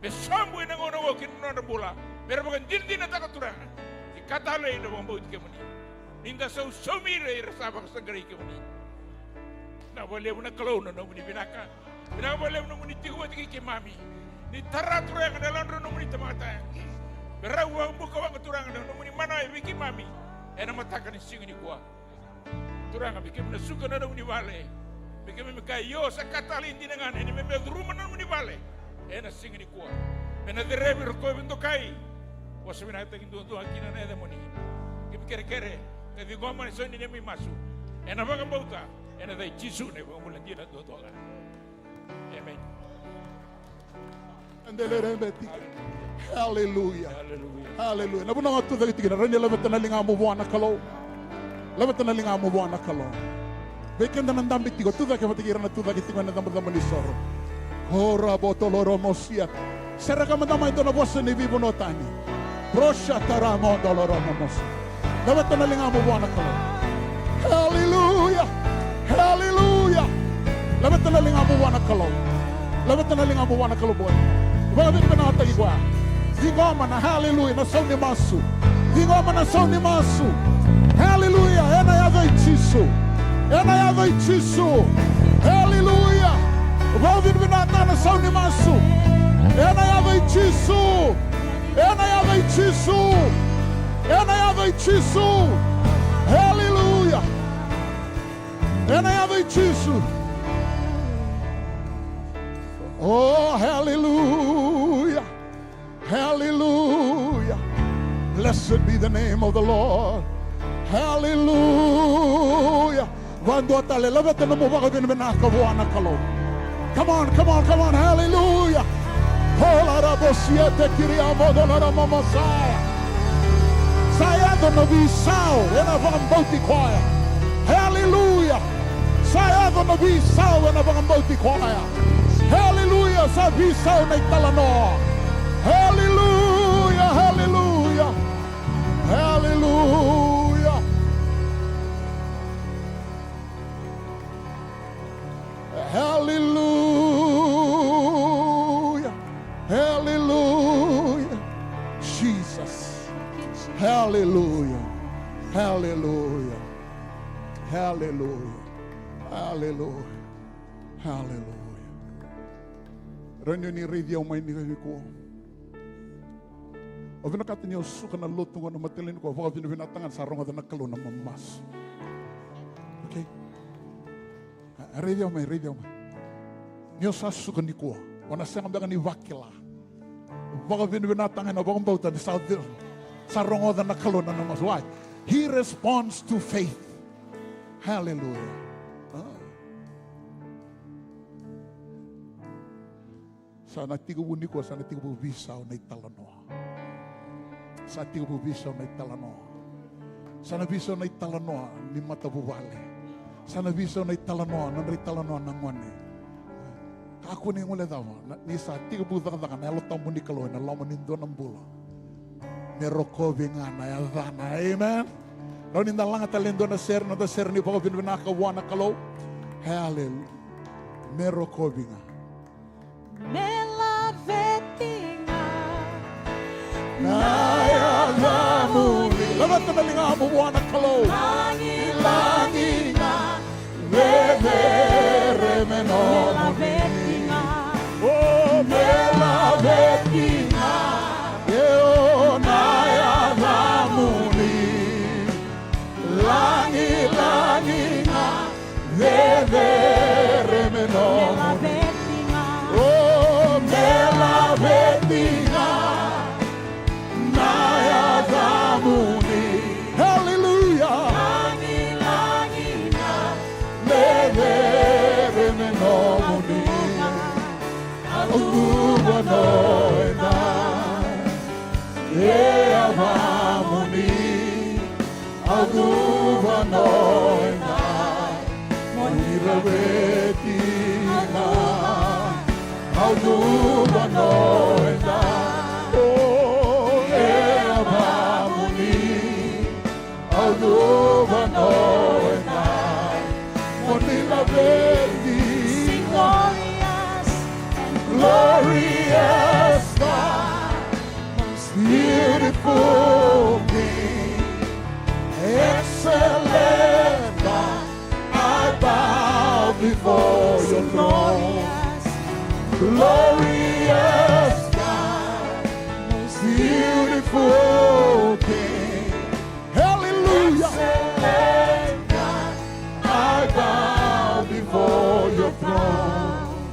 me sobu ena gauna oqo ki na nodra bula, me ra vakadinadinataka, Turaga, ni ka talei na vakabauti kemuni. Ni da sausaumi ira, ira sa vakasaqarai kemuni. Vinaka vakalevu na Kalou na nomuni vinaka. Vinaka vakalevu na nomuni tiko vata kei keimami. Ni tara, Turaga, na yalodra na nomuni tamata. Me rau vakabuka vaka, Turaga, na nomuni mana e vei keimami ena mataka ni siga nikua. Turaga, me keimami na suka na nomuni vale. Me keimami kaya, io, sa ka talei dina ga na neimami curuma na nomuni vale ena siga nikua. Me na cerevi, rokovi, dokai. Vosa vinakataki duadua kina na yacamuni. Keimami kerekere ka ciqoma na isau ni neimami masu ena vakabauta, ena yaca i Jisu na iVakabula dina duadua ga. Amen. Hallelujah. Hallelujah. Hallelujah. Na vanua ga o tucake tiko kina, rawa ni laveta na ligamu vua na Kalou. Laveta na ligamu vua na Kalou. Vei keda na dabe tiko, tucake vata kei ira na tucake tiko ena cabocabo ni soro. Kora botoloro mosia. Sereka mada mai dua na vosa ni veivanua tani. Prosha tara modoloro momosa. Laveta na ligamu vua na Kalou. Hallelujah. Hallelujah. Laveta na ligamu vua na Kalou. Laveta na ligamu vua na Kalou, boy. Vakavinavinakataki koya. Ciqoma na hallelujah, na sau ni masu. Ciqoma na sau ni masu. Hallelujah. Ena yaca i Jisu. Ena yaca i Jisu. Hallelujah. Vakavinavinakataka na sau ni masu. Ena yaca i Jisu. Ena yaca i Jisu. Ena yaca i Jisu. Hallelujah. Ena yaca i Jisu. Oh, hallelujah. Hallelujah. Blessed be the name of the Lord. Hallelujah. Vadua tale, laveta nomu vakavinavinaka vua na Kalou. Come on, come on, come on. Hallelujah. Hola rabosiete kiriamo dola ramo Mosaya. Sa yaco na veisau ena vakabauti koya. Hallelujah. Sa yaco na veisau ena vakabauti koya. Hallelujah. Sa veisau na italanoa. Hallelujah. Hallelujah. Hallelujah. Hallelujah. Hallelujah. Jesus. Hallelujah. Hallelujah. Hallelujah. Hallelujah. Hallelujah. Rawa ni o ni raici au mai nikua. Au vinakata ni o suka na lotu qo na mataka nikua, vakavinavinakataka ga ni sa rogoca na Kalou na nomu masu. Okay? A, raici au mai, raici au mai. Ni o sa suka nikua, o na sega beka ni vakila. Vakavinavinakataka ga ena vakabauta ni sa, sa rogoca na Kalou na nomu masu. Why? He responds to faith. Hallelujah. Ah. Sa na tekivu nikua, sa na tekivu veisau na italanoa. Sa tekivu veisau na italanoa. Sa na veisau na italanoa ni matavuvale. Sa na veisau na italanoa, nodra italanoa na gone. Kakua ni guilecava, na, ni sa tekivu cakacaka na Yalo Tabu ni Kalou ena loma ni dua na bula. Me rokovi ga na yacana. Amen. Rawa ni da laga tale e dua na sere, noda sere ni vakavinavinaka vua na Kalou. Hallelujah. Me rokovi ga. Me laveti ga na yacamuni. Laveta na ligamu vua na Kalou. Lagilagi ga, cecere me nomuni. O me laveti ga, io na yacamuni. Lagilagi ga, cecere me nomuni. O me laveti ga na yacamuni. Hallelujah. Lagilagi ga, cecere me nomuni. Au cuva no edai e yacamuni. Au cuva no edai mo ni laveti ga. Au cuva no edai, o, e yacamuni. Au cuva no edai mo ni laveti. Sing glorious and glorious God. Most beautiful King, excellent God, I bow before your throne. Glorious God, most beautiful Okay. Hallelujah. Excellent God, I bow before your throne.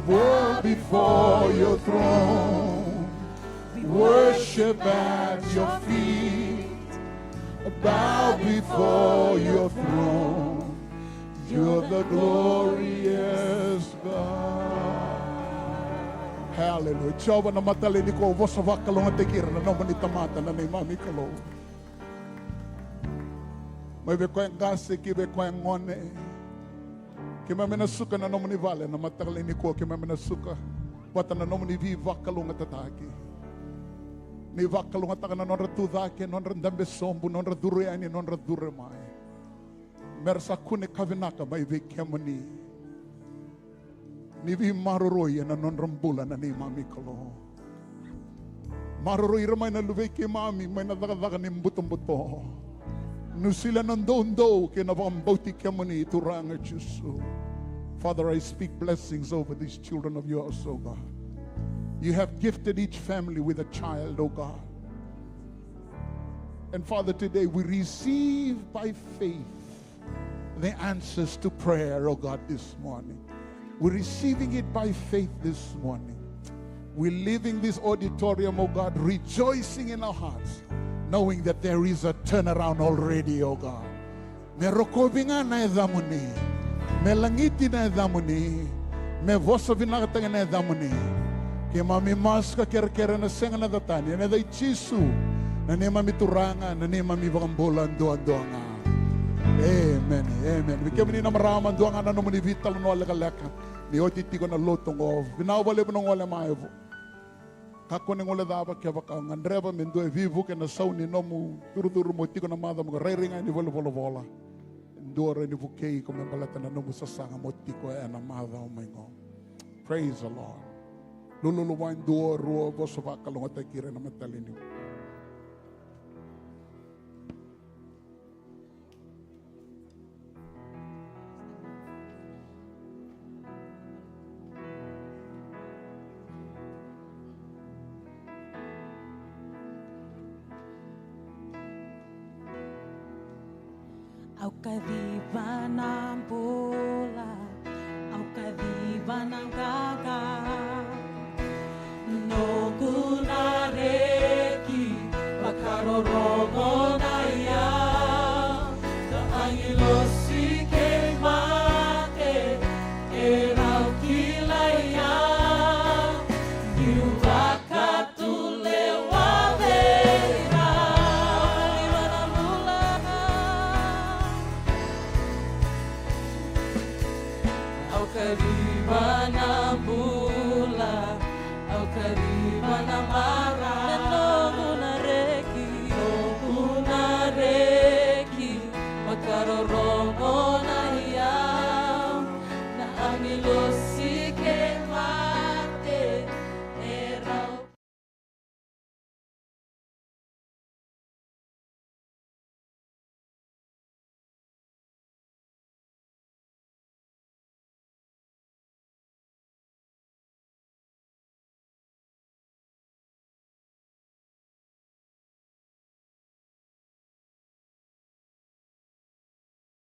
Bow before your throne. Worship at your feet. Bow before your throne. You're the glorious God. Hallelujah. Jiova, na mataka lailai nikua vosa vakalougatataki ira na nomuni tamata na neimami Kalou. Mai vei koya e qase ki vei koya e gone. Keimami na suka na nomuni vale na mataka lailai nikua, keimami na suka vata na nomuni veivakalougatataki. Ni vakalougatataka na nodra tucake, nodra dabe sobu, nodra curu yani, nodra curu mai. Mera sa kune ka vinaka mai vei kemuni. Ni veimaroroi ena nodra bula na neimami Kalou. Maroroi ira mai na luvei keimami mai na cakacaka ni butobuto. Ni solia na doudou kei na vakabauti kemuni Turaga Jisu. Father, I speak blessings over these children of yours, oh God. You have gifted each family with a child, oh God. And Father, today we receive by faith the answers to prayer, oh God, this morning. We're receiving it by faith this morning. We're leaving this auditorium, oh God, rejoicing in our hearts, knowing that there is a turnaround already, oh God. Me rokovi ga na yacamuni, me lagiti na yacamuni, me vosa vinakataki na yacamuni. Keimami masu ka kerekere na sega na cata ni, ena yaca i Jisu, na neimami Turaga, na neimami Vakabula duadua ga. Amen, amen. Vei kemuni na marama, dua ga na nomuni veitalanoa lekaleka ni oti tiko na lotu oqo. Vinaka vakalevu na gole mai. Kakua ni guilecava kevaka o gadreva me dua e veivuke na sau ni nomu curucuru mo tiko na macawa, mo rairai ga ni valenivolavola. Dua e rawa ni vukei iko me baleta na nomu sasaga mo tiko ena macawa mai qo. Praise the Lord. Lululu vua e dua, rua, vosa vakalougatataki ira ena mataka lailai. Au kaciva na bula, au kaciva na